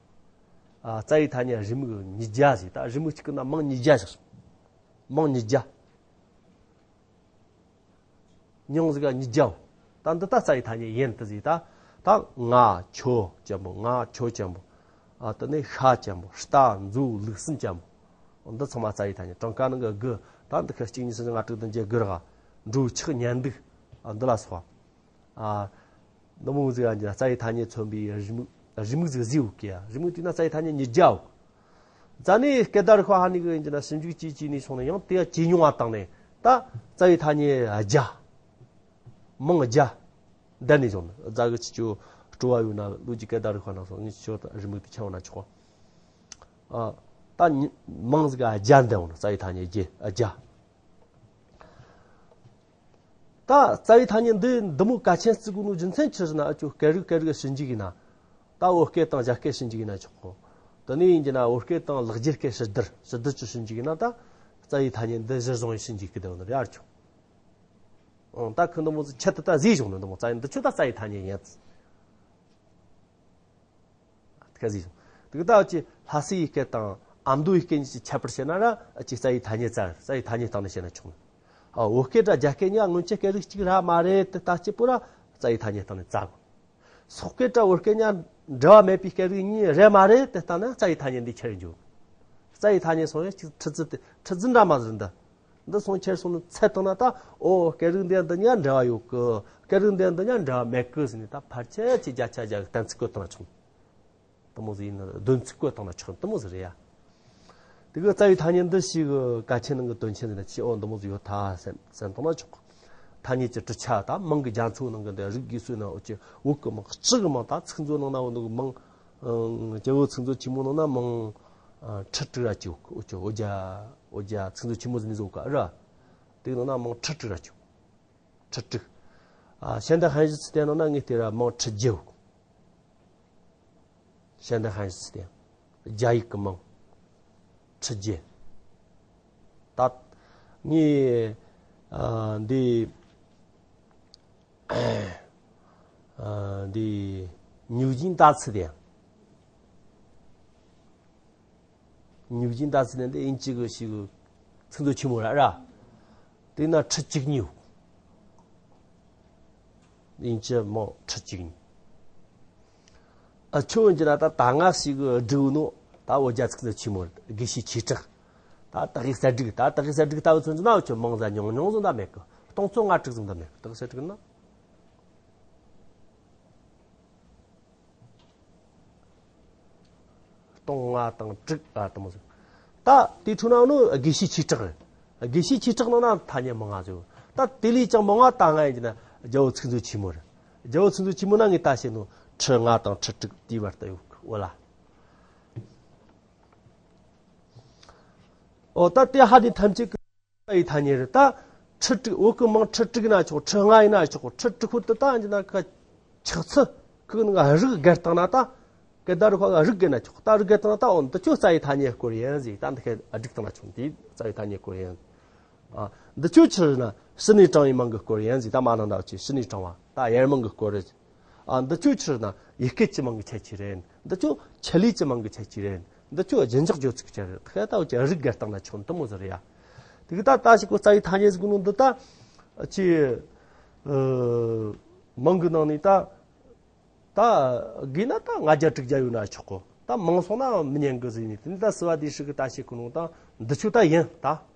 ཨ། རྩ་བའི་ཐ་སྙད་རི་མོ་ཉིས་བརྒྱ་ཟིག་ད་རི་མོ་གཅིག་གི་ནང་མིང་ཉིས་བརྒྱ་བཞག་མིང་ཉིས་བརྒྱ། མྱིང་ཟིག་ག་ཉིས་བརྒྱ། ད་འདི་ད་རྩ་བའི་ཐ་སྙད་ཡིན་དེ་ཟིག་ད། ད་ང་ཁྱོད་ཅན་པོ། ང་ཁྱོད་ཅན་པོ། ཨ། དེ་ནས་ཤ་ཅན་པོ། རྟ་མཛོ་ལུག་སྲིན་ཅན་པོ། འདི་ཚང་མ་རྩ་བའི་ཐ་སྙད། གྲངས་ཀ་ནང་གི་དགུ། ད་འདི་ཁ་གཅིག་གཉིས་གསུམ་བཞི་ལྔ་དྲུག་བདུན་བརྒྱད་དགུ་ར། འབྲོ་ཆག་ཉལ་འདུག་ཨ། འདི་ལ་སོགས། ཨ། འདི་མོ་ཟིག་ཡང་རྩ་བའི་ཐ་སྙད་མཚོན་པའི་རི་མོ་རི་མོ་ཟིག་བཟོས་ཡོད་གི་ཡ། རི་མོ་དེ་ན་རྩ་བའི་ཐ་སྙད་ཉིས་བརྒྱ་འོ། རྩ་ནས་སྐད་བརྡ་རིག་པ་ཧ་ནི་གི་ཡིན་གྱི་ན་ཞིབ་འཇུག་བྱས་བྱས་ནས་སོང་ན་ཡང་དེ་ཡ་ཇེ་ཉུང་བ་བཏང་ནས་ད་རྩ་བའི་ཐ་སྙད་བརྒྱ། མིང་བརྒྱ། འདི་ནས་བྱུང་ནི། རྫ་གི་ཆི་ཆོ་སྤྲོ་བ་ཡོད་ན་ལོ་རྒྱུས་སྐད་བརྡ་རིག་པ་ནང་སོང་ནས་ཆི་ཆོ་རི་མོ་དེ་ཁྱེར་འོང་ན་ཆོག་ཨ། ད་མིང་ཟིག་ག་བརྒྱ་འདི་འོང་ནི། རྩ་བའི་ཐ་སྙད་བརྒྱ། བརྒྱ། ད་རྩ་བའི་ཐ་སྙད་འདི་འདི་མོ་གལ་ཆེན་བརྩི་གོ་ནོ་རྒྱུ་མཚན་ཆི་ཟེར་ན། ཨ་ཅོ་སྐད་རིགས་སྐད་རིགས་ཞིབ་འཇུག་ཡིན་ན། ད་བོད་སྐད་དང་རྒྱ་སྐད་ཞིབ་འཇུག་ཡིན་ན་ཆོག་གོ། དེ་ནས་ཡིན་གྱི་ན་བོད་སྐད་དང་ལེགས་སྦྱར་སྐད་ཕྱི་བསྡུར་ཕྱི་བསྡུར་གྱི་ཞིབ་འཇུག་ཡིན་ན་ད་རྩ་བའི་ཐ་སྙད་འདི་གཞིར་བཟུང་བའི་ཞིབ་འཇུག་གི་བསྡད་ཡོད་ནི་རེད་ཨ་ཆོག་ཨང་། ད་ཁོ་འདི་མོ་ཚོ་ཆེད་དུ་ད་བཟོས་བྱུང་ནི་འདི་མོ་རྩ་བའི་འདི་ཆོ་ད་རྩ་བའི་ཐ་སྙད་ཡིན། ཁ་ཟིག་དེ་གི་ད་ཅི་ལྷ་སའི་སྐད་དང་ཨ་མདོའི་སྐད་གཉིས་ཀྱི་ཁྱད་པར་བཤད་ན་ར་ཅི་རྩ་བའི་ཐ་སྙད་རྩ་རྩ་བའི་ཐ་སྙད་སྟེང་ནས་བཤད་ན་ཆོག་ཨ། བོད་སྐད་དང་རྒྱ་སྐད་གཉིས་སྔོན་ཆད་སྐད་རིགས་གཅིག་ར་མ་རེད་དེ་ལྟ་སྐྱིད་པོ་ར་རྩ་བའི་ཐ་སྙད་སྟེང་ནས་རྩ་དགོས། སོག་སྐད་དང་བོད་སྐད་གཉིས་འབྲེལ་བ་མེད་པའི་སྐད་རིགས་གཉིས་རེད་མ་རེད་དེ་ལྟ་ན་རྩ་བའི་ཐ་སྙད་འདི་ཁྱེར་འཇུག་རྩ་བའི་ཐ་སྙད་སོང་ཡང་ཅིག་ཁྲི་ཙི་དེ་ཁྲི་ཙི་འདྲ་མ་ཟིག་འདི། འདི་སོང་ཁྱེར་སོང་ནི་ཚད་བཏང་ན་ད་ཨོ་སྐད་རིགས་འདི་འདི་གཉིས་འབྲེལ་བ་ཡོད་གི། སྐད་རིགས་འདི་འདི་གཉིས་འབྲེལ་བ་མེད་གི་ཟེར་ནས་ད་ཕལ་ཆེར་གྱི་བརྒྱ་ཆ་བརྒྱ་གི་གཏན་ཚིགས་བཀོད་བཏང་ན་ཆོག་དེ་མོ་ཟིག་ཡིན་ན་བདེན་ཚིག་བཀོད་བཏང་ན་ཆོག་དེ་མོ་ཟིག་རེད་ཡ། དེ་གི་རྩ་བའི་ཐ་སྙད་འདི་ཞིག་གལ་ཆེན་ནང་གི་དོན་ཆེན་ཟེར་ན་ཅི་ཨོ་འདི་མོ་ཟིག་ཡོད་ཐ་སེམས་སེམས་བཏང་ན་ཆོག་ཐ་སྙད་ཀྱི་གྲུབ་ཆ་དང་མིང་གི་རྒྱ་མཚོ་ནང་གི་འདི་རིགས་དགོས་སུ་ན་འུ་ཅི་བོད་གི་མིང་སྤྱི་གི་མིང་དང་ཚིག་མཛོད་ནང་ན་འོ་འདི་གི་མིང་སྐྱེ་བོ་ཚིག་མཛོད་ཆེན་མོ་ནང་ན་མིང་ཁྲི་དྲུག་ར་ཅིག་ཡོད་གི། འུ་ཅི་འོ་རྒྱ་འོ་རྒྱ་ཚིག་མཛོད་ཆེན་མོ་ཟིག་ནས་བཟོ་ག་ར། དེ་ནང་ན་མིང་ཁྲི་དྲུག་ར་ཅིག་ཁྲི་དྲུག་ཨ། 现代汉语词典 ནང་ན་ངས་དེ་ར་མིང་ཁྲི་བརྒྱད། 现代汉语词典 རྒྱ་ཡིག་གི་མིང་། ཁྲི་བརྒྱད། ད་ངས་ཨ་འདི་ཨ་འདི་ཉུག་ཅིང་ད་ཚི་དེ། ཉུག་ཅིང་ད་ཚི་དེ་འདི་ཨིན་ཅི་གི་ཞིག་ཚིག་མཛོད་ཆེན་མོ་ར་ར། དེ་ན་ཁྲི་བཅུ་གཉིས། ཨིན་ཅི་མོ་ཁྲི་བཅུ་གཉིས། ཨ་ཆོས་འཇི་ན་ད་ད་ང་ཞིག་སྒྲིག་ནོ། ད་འོ་རྒྱ་ཚིག་ཚོ་ཆི་མོ་དགེ་བཤེས་ཆོས་གྲགས། ད་ད་གི་གསལ་སྒྲིག་ད་ད་གི་གསལ་སྒྲིག་ལྟ་བུ་ཚོ་འཛིན་ན་འོ་ཆོ་མང་ཟ་ཉུང་ཉུང་ཟོ་ད་མེད་གི། སྟོང་ཚོ་ལྔ་དྲུག་ཟིན་ད་མེད་གི། ད་གི་གསལ་སྒྲིག་ན་སྟོང་ལྔ་དང་དྲུག་ཨ་དང་མོ་ཟིན། ད་དེ་འཕྲོ་ན་ནོ་དགེ་བཤེས་ཆོས་གྲགས་རེད། དགེ་བཤེས་ཆོས་གྲགས་ནང་ན་ཐ་སྙད་མང་ང་ཟིན། ད་དེ་ལས་ཀྱང་མང་ང་ད་ང་ཡིན་གྱི་ན་རྒྱལ་བོ་ཚིག་མཛོད་ཆེན་མོ་རེད། རྒྱལ་བོ་ཚིག་མཛོད་ཆེན་མོ་ན་ངས་ད་བཤད་ནོ་ཁྲི་ལྔ་དང་ཁྲི་དྲུག་དེའི་བར་དུ་ཡོད་གི་འོ་ལ། ཨོ་ད་དེ་ཧ་དེ་ཐམས་ཅད་ཀྱི་ཡི་ཐ་སྙད་རེད། ད་ཁྲི་དྲུག་འོ་ཀི་མང་ཁྲི་དྲུག་ན་ཆོག་ཁྲི་ལྔ་ཡིན་ན་ཆོག་ཁྲི་དྲུག་ཁོ་དུ་ད་འཇི་ན་ཁ་ཆག་ཚུལ་ཁོ་ནི་རིགས་བརྒལ་བཏང་ན་ད་སྐད་བརྡ་རུ་ཁ་རིགས་བརྒལ་ན་ཆོག་ད་རིགས་བརྒལ་བཏང་ན་ད་འོ་འདི་ཆོ་རྩ་བའི་ཐ་སྙད་སྐོར་ཡིན་ཟིག་ད་འདི་ཁ་སྒྲིག་བཏང་ན་ཆོག་འདི་རྩ་བའི་ཐ་སྙད་སྐོར་ཡིན། ཨ་འདི་ཆོ་ཆི་རེད་ན་ཕྱི་ནས་དྲངས་པའི་མིང་གི་སྐོར་ཡིན་ཟིག་ད་མ་ནང་ད་ཆི་ཕྱི་ནས་དྲངས་པ་ད་ཡར་མིང་གི་སྐོར་རེད། ཨ་འདི་ཆོ་ཆི་རེད་ན་ཡི་གེ་ཅི་མང་གི་ཁྱད་ཆོས་རེད། འདི་ཆོ་ཆེད་ལས་ཅི་མང་གི་ཁྱད་ཆོས་རེད། འདི་ཆོ་རྒྱུན་འཇགས་བརྗོད་ཚིག་ཅི་རེད། ཁ་ད་འོ་ཅི་རིགས་བརྒལ་བཏང་ན་ཆོག་འདི་མོ་ཟེར་ཡ། དེ་གི་ད་ད་ཞིག་གོ་རྩ་བའི་ཐ་སྙད་ཟིག་ནོ་འདི་ད་ཅི་ཨ་མིང་གི་ནང་ནས་ད་ད་དགོས་ན་ད་ལྔ་བརྒྱ་དྲུག་བརྒྱ་ཡོད་ན་ཆོག་གོ་ད་མང་སོང་ན་མི་ཉན་གི་ཟིག་ནས་དེ་ནས་ད་སི་བ་དེ་ཧྲི་གི་ད་ཞིག་གོ་ནོ་ད་འདི་ཆོ་ད་ཡིན་ད་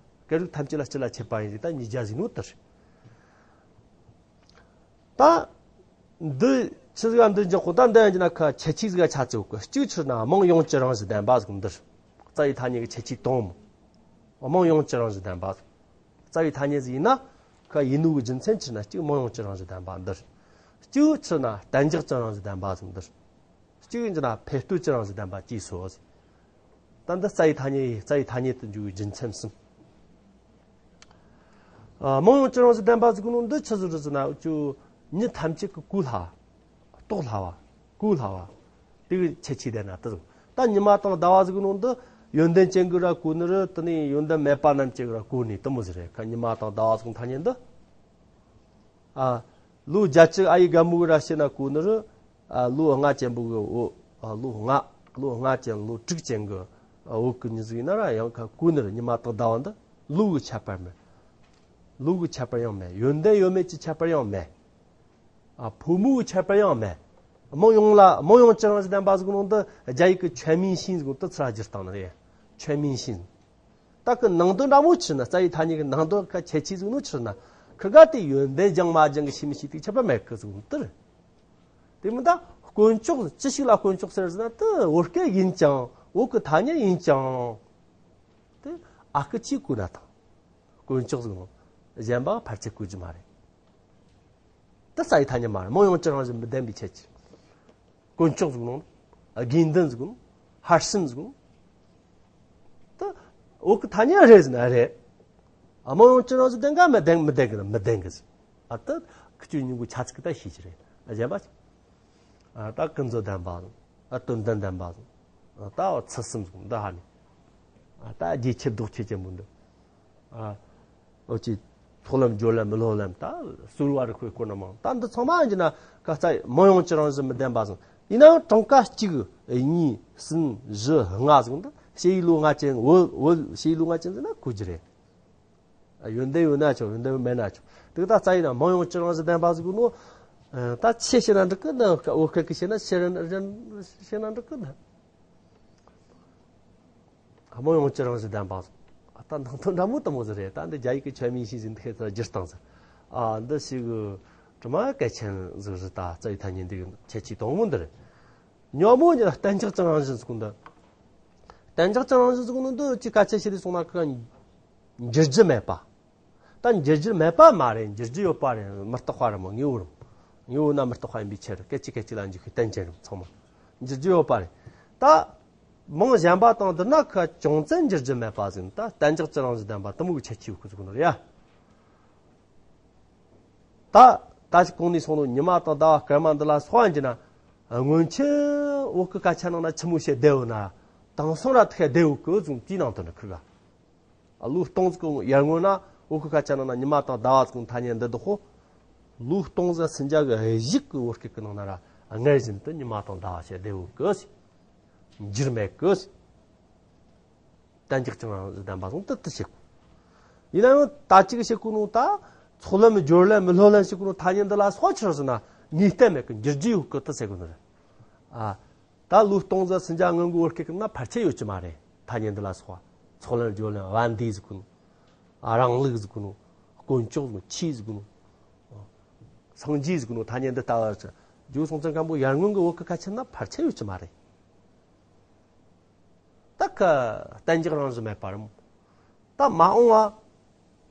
སྐད་རིགས་ཐམས་ཅད་ལ་སྤྱི་ལ་ཁྱབ་པ་ཡིན་ཟིག་ད་ཉིས་བརྒྱ་ཟིག་ནོ་ད་རེད། ད། འདི་ཆི་ཟིག་ག་འདི་འཇོག་གོ་ད་འདི་ཡང་གྱི་ན་ཁ་ཁྱད་ཆོས་ཟིག་ག་ཆ་ཚེ་གོ་གཅིག་ཆི་ན་མང་ཡོང་ཅི་རང་བཞིན་ལྡན་པ་ཟིག་འདིར། རྩ་བའི་ཐ་སྙད་ཀྱི་ཁྱད་ཆོས་དང་མོ། མང་ཡོང་ཅི་རང་བཞིན་ལྡན་པ་ཟིག་རྩ་བའི་ཐ་སྙད་ཟིག་ཡིན་ན་ཁ་ཡིན་ནོ་གི་རྒྱུ་མཚན་ཆི་ན་གཅིག་མང་ཡོང་ཅི་རང་བཞིན་ལྡན་པ་འདིར། གཅིག་ཆི་ན་གཏན་འཇགས་ཅི་རང་བཞིན་ལྡན་པ་ཟིག་འདིར། གཅིག་ཡིན་གྱི་ན་ཕེ་སྟོད་ཅི་རང་བཞིན་ལྡན་པ་གཅིག་སོ། ད་འདི་རྩ་བའི་ཐ་སྙད་ཡིན། རྩ་བའི་ཐ་སྙད་དུ་འཇུག་པའི་རྒྱུ་མཚན་གསུམ། ཨ་མང་ཡོང་ཅི་རང་བཞིན་ལྡན་པ་ཟིག་ནོ་འདི་ཆི་ཟིག་རེད་ཟེར་ན་ཅུ་མྱི་ཐམས་ཅད་ཀྱི་གོ་སླ་བ། རྟོགས་སླ་བ། གོ་སླ་བ། དེ་གི་ཁྱད་ཆོས་ལྡན་ན་དེ་ཟིག་ད་ཉི་མ་དང་ཟླ་བ་ཟིག་ནོ་འདི་ཡོན་ཏན་ཅན་གི་ར་གོ་ནི་རེད། དེ་ནས་ཡོན་ཏན་མེད་པ་རྣམས་ཀྱི་ར་གོ་ནི་དེ་མོ་ཟིག་རེད། ཁ་ཉི་མ་དང་ཟླ་བ་ཟིག་ཐ་སྙད་འདི། ཨ། ལོ་བརྒྱད་ཅུ་ཨ་ཡི་རྒན་མོ་གི་ར་བཤད་ན་གོ་ནི་རེད། ཨ། ལོ་ལྔ་ཅན་པོ་གི་འོ། ཨ། ལོ་ལྔ། ལོ་ལྔ་ཅན་ལོ་དྲུག་ཅན་གི་འོ་གི་མྱི་ཟིག་ཡིན་ན་ར་ཡང་ཁ་གོ་ནི་རེད། ཉི་མ་དང་ཟླ་བ་འདི་ལོ་གི་ཁྱད་པར་མེད། ལོ་གི་ཁྱད་པར་ཡང་མེད། ཡོན་ཏན་ཡོད་མེད་ཀྱི་ཁྱད་པར་ཡང་མེད། ཨ། ཕོ་མོ་གི་ཁྱད་པར་ཡང་མེད། མང་ཡོང་ལ་མང་ཡོང་ཅི་རང་བཞིན་ལྡན་པ་ཟིག་ནོ་འདི་རྒྱ་ཡིག་གི་全明星ཟིག་འདི་ཚུར་བསྒྱུར་བཏང་ནི་རེད།全明星། ད་གི་ནང་དོན་འདྲ་མོ་ཆི་ན་རྩ་བའི་ཐ་སྙད་གི་ནང་དོན་ཁ་ཁྱད་ཆོས་ཟིག་ནོ་ཆི་ན་ཁི་ག་དེ་ཡོན་ཏན་སྦྱང་མ་སྦྱང་གི་ཤེས་མི་ཤེས་དེ་ཁྱད་པར་མེད་གི་ཟིག་ནོ་དེ་རེད། དེ་མིན་ད་དཀོན་མཆོག་ཅི་ཞིག་ལ་དཀོན་མཆོག་ཟེར་ཟེར་ན་དེ་བོད་སྐད་ཡིན་ཅང་བོད་གི་ཐ་སྙད་ཡིན་ཅང་དེ་ཨ་ཁུ་ཆི་གོ་ན་དང་དཀོན་མཆོག་ཟིག་ནོ་གཞན་པ་ཕལ་ཆེར་གོ་རྒྱུ་མ་རེད། དེ་རྩ་བའི་ཐ་སྙད་མ་རེད། མང་ཡོང་ཅི་རང་བཞིན་མི་ལྡན་པའི་ཁྱད་ཆོས། དཀོན་མཆོག་ཟིག་ནོ། དགེ་འདུན་ཟིག་ནོ། ཧར་སེམས་ཟིག་ནོ། ད་འོ་གི་ཐ་སྙད་རེད་ཟེར་ན་རེད། ཨ་མང་ཡོང་ཅི་རང་བཞིན་ལྡན་ག་མི་ལྡན་མི་ལྡན་གི་མི་ལྡན་གི་ཟེར། ཨ་ད་ཁི་ཆོས་ཉིན་གུ་ཆ་ཚིག་གི་ད་ཤེས་ཀྱི་རེད། ཨ་གཞན་པ་ཅི། ཨ་ད་ཀུན་རྫོབ་ལྡན་པ་ཟིག་ཨ་དོན་ལྡན་ལྡན་པ་ཟིག་ཨ་ད་འོ་ཚུལ་གསུམ་ཟིག་འདི་ཧ་ནི། ཨ་ད་རྒྱས་ཆེ་ལྡོག་ཆེ་ཅན་པོ་འདི། ཨ། འོ་ཅི། ཚོགས་ལམ་སྦྱོར་ལམ་བློ་ལམ་ད་གསོལ་བ་རིགས་པའི་སྐོར་ན་མང་ད་འདི་ཚང་མ་ཡིན་གྱི་ན་ཁ་རྩ་མང་ཡོང་ཅི་རང་བཞིན་མི་ལྡན་པ་ཟིག་ཡིན་ནའང་གྲངས་ཀ་གཅིག་གཉིས་གསུམ་བཞི་ལྔ་ཟིག་འདི་ཕྱི་ཡི་ལོ་ལྔ་ཅན་བོད་བོད་ཕྱི་ཡི་ལོ་ལྔ་ཅན་ཟེར་ན་གོ་རྒྱུ་རེད། ཡོན་ཏན་ཡོད་ན་ཆོག་ཡོན་ཏན་མེད་ན་ཆོག་དེ་ག་ད་རྩ་ཡིན་ན་མང་ཡོང་ཅི་རང་བཞིན་ལྡན་པ་ཟིག་ནོ། ད་ཆེ་ཤེས་ན་འགྲིག་གི་ན་བོད་སྐད་ཀྱི་ཤེས་ན་ཤེས་རན་ཤེས་ན་འགྲིག་གི་ན། མང་ཡོང་ཅི་རང་བཞིན་ལྡན་པ། ད་ནང་དོན་འདྲ་མོ་དེ་མོ་ཟིག་རེད། ད་འདི་རྒྱ་ཡིག་གི་全明星ཟིག་འདི་ཁེ་ད་སྒྱུར་བཏང་ཟིག་ཨ་འདི་ཞིག་གི་དྲི་མ་གལ་ཆེན་ཟིག་རེད། ད་རྩ་བའི་ཐ་སྙད་འདི་གི་ཁྱད་ཆོས་དང་པོ་འདི་རེད། ཉོན་མོངས་ཉིད་ལ་གཏན་འཇགས་ཅི་རང་བཞིན་ཟེར་གོ་འདི། གཏན་འཇགས་ཅི་རང་བཞིན་ཟེར་གོ་ནི་འདི་ཅི་སྐད་ཆ་བཤད་དེ་སོང་ན་ཁོ་འགྱུར་རྒྱུ་མེད་པ། ད་འགྱུར་རྒྱུ་མེད་པ་མ་རེད། འགྱུར་རྒྱུ་ཡོད་པ་རེད། མི་རྟག་པ་རེད་མོ། དངོས་པོ་རེད་མོ། དངོས་པོ་ན་མི་རྟག་པ་ཡིན་པའི་ཕྱིར་སྐད་ཅིག་སྐད་ཅིག་ལ་འཇུག་པའི་རྟེན་ཅན་རེད་ཚང་མ། འགྱུར་རྒྱུ་ཡོད་པ་རེད། ད་མིང་གཞན་པ་དང་བསྡུར་ན་ཁོ་ཅུང་ཙམ་འགྱུར་རྒྱུ་མེད་པ་ཟིག་ད་གཏན་འཇགས་ཅི་རང་བཞིན་ལྡན་པ་དེ་མོ་གི་ཁྱད་ཆོས་ཡོད་ཁོ་ཟིག་ནོ་རེད་ཡ། ད་ད་ཅི་གོང་ནས་སོང་ནོ་ཉི་མ་དང་ཟླ་བ་སྐར་མ་འདི་ལ་སོགས་པ་འགྱུར་ན། སྔོན་ཆད་བོད་ཀྱི་སྐད་ཆ་ནང་ན་ཆི་མོ་བཤད་བསྡད་ཡོད་ན། དེང་སང་ར་ཐེ་བདེ་བོ་གི་ཟུང་དེའི་ནང་དུ་ནི་ཁུར་ག་ལོ་སྟོང་ཟིག་གི་ཡར་སྔོན་ན་བོད་གི་སྐད་ཆ་ནང་ན་ཉི་མ་དང་ཟླ་བ་ཟིག་གི་ཐ་སྙད་འདི་འདུག་ཧོ། ལོ་སྟོང་ཟིག་སུན་ཅཱ་གི་གཞུག་གི་བོད་སྐད་གི་ནང་ན་ར་སྔར་བཞིན་དུ་ཉི་མ་དང་ཟླ་བ་ཞེས་བདེ་བོ་གི་ཟེར། འགྱུར་མེད་གི་ཟེར། གཏན་འཇགས་ཀྱི་རང་བཞིན་ལྡན་པ་ཟུང་དུ་དུ་བྱེད་དགོས། ཡིན་ན་ཡང་ད་ཅིག་བྱེད་དགོས་ནོ་ད་ཚོགས་ལམ་སྦྱོར་ལམ་མི་སློབ་ལམ་བྱེད་དགོས་ནོ་ཐ་སྙད་འདི་ལ་སོགས་ཆི་རེད་ཟེར་ན་ངེས་གཏན་མེད་གི་འགྱུར་རྒྱུ་ཡོད་གི་དུ་ཟེར་དགོས་ནི་རེད། ཨ། ད་ལོ་སྟོང་ཟིག་སུན་ཅཱ་སྔོན་གི་བོད་སྐད་ཀྱི་ནང་ཕལ་ཆེར་ཡོད་ཀྱི་མ་རེད། ཐ་སྙད་འདི་ལ་སོགས་པ་ཚོགས་ལམ་སྦྱོར་ལམ་བན་དེ་ཟེར་གོ་ནོ། ཨ། རང་ལུགས་ཟེར་གོ་ནོ། དཀོན་མཆོག་ཟེར་གོ་ནོ། ཆོས་ཟེར་གོ་ནོ། སངས་རྒྱས་ཟེར་གོ་ནོ་ཐ་སྙད་འདི་ལྟ་བ་ཅི། ཇོ་བོ་སྲོང་བཙན་སྒམ་པོ་ཡར་སྔོན་གི་བོད་ཀྱི་སྐད་ཆ་ནང་ཕལ་ཆེར་ཡོད་ཀྱི་མ་རེད། ད་ཁ་གཏན་འཇགས་རང་བཞིན་མེད་པར་མོ། ད་མ་འོངས་པ།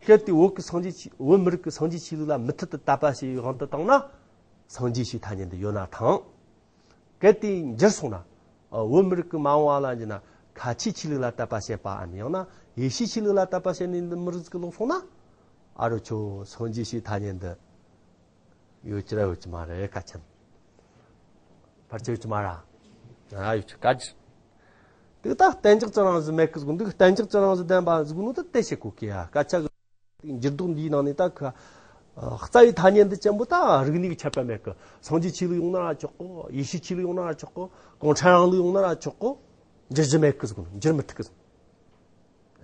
གལ་ཏེ་བོད་ཀྱི་སངས་རྒྱས་ཆོས། བོད་མི་རིགས་ཀྱི་སངས་རྒྱས་ཆོས་ལུགས་ལ་མུ་མཐུད་དུ་དད་པ་བྱེད་པའི་དབང་དུ་བཏང་ན། སངས་རྒྱས་ཞེས་ཐ་སྙད་འདི་ཡོད་ན་ཐང་། གལ་ཏེ་འགྱུར་སོང་ན། ཨ། བོད་མི་རིགས་ཀྱི་མ་འོངས་པ་ལ་འགྱུར་ན་ཁ་ཆེའི་ཆོས་ལུགས་ལ་དད་པ་བྱེད་པའམ་ཡང་ན་ཡེ་ཤུའི་ཆོས་ལུགས་ལ་དད་པ་བྱེད་ནི་འདི་མི་རིགས་ཀྱི་ལོག་སོང་ན། ཨ་རོ་ཁྱོད་སངས་རྒྱས་ཞེས་ཐ་སྙད་འདི་ཡོད་ཀྱི་ར་ཡོད་ཀྱི་མ་རེད་སྐད་ཆ་འདི། ཕལ་ཆེར་ཡོད་ཀྱི་མ་ར། ཨ། ཡོད་ཀྱི་སྐད་ཆ། དེ་ད་གཏན་འཇགས་ཀྱི་རང་བཞིན་མེད་ཀི་ཟེར་གོ་ནོ་འདི་གཏན་འཇགས་ཀྱི་རང་བཞིན་ལྡན་པ་ཟེར་གོ་ནོ་ད་དེ་བྱེད་དགོས་ཀི་ཡ། སྐད་ཆ་གི་འགྱུར་ལྡོག་འདིའི་ནང་ནས་ད་ཁ། ཨ། རྩ་བའི་ཐ་སྙད་འདི་ཅན་པོ་ད་རིག་གནས་ཀྱི་ཁྱད་པར་མེད་ཀི། སངས་རྒྱས་ཆོས་ལུགས་ཡོང་ན་ར་ཆོག་གོ། ཡེ་ཤུའི་ཆོས་ལུགས་ཡོང་ན་ར་ཆོག་གོ། གུང་ཁྲན་རིང་ལུགས་ཡོང་ན་ར་ཆོག་གོ། འགྱུར་རྒྱུ་མེད་ཀི་ཟེར་གོ་ནོ། འགྱུར་མི་ཐུབ་ཀི་ཟེར།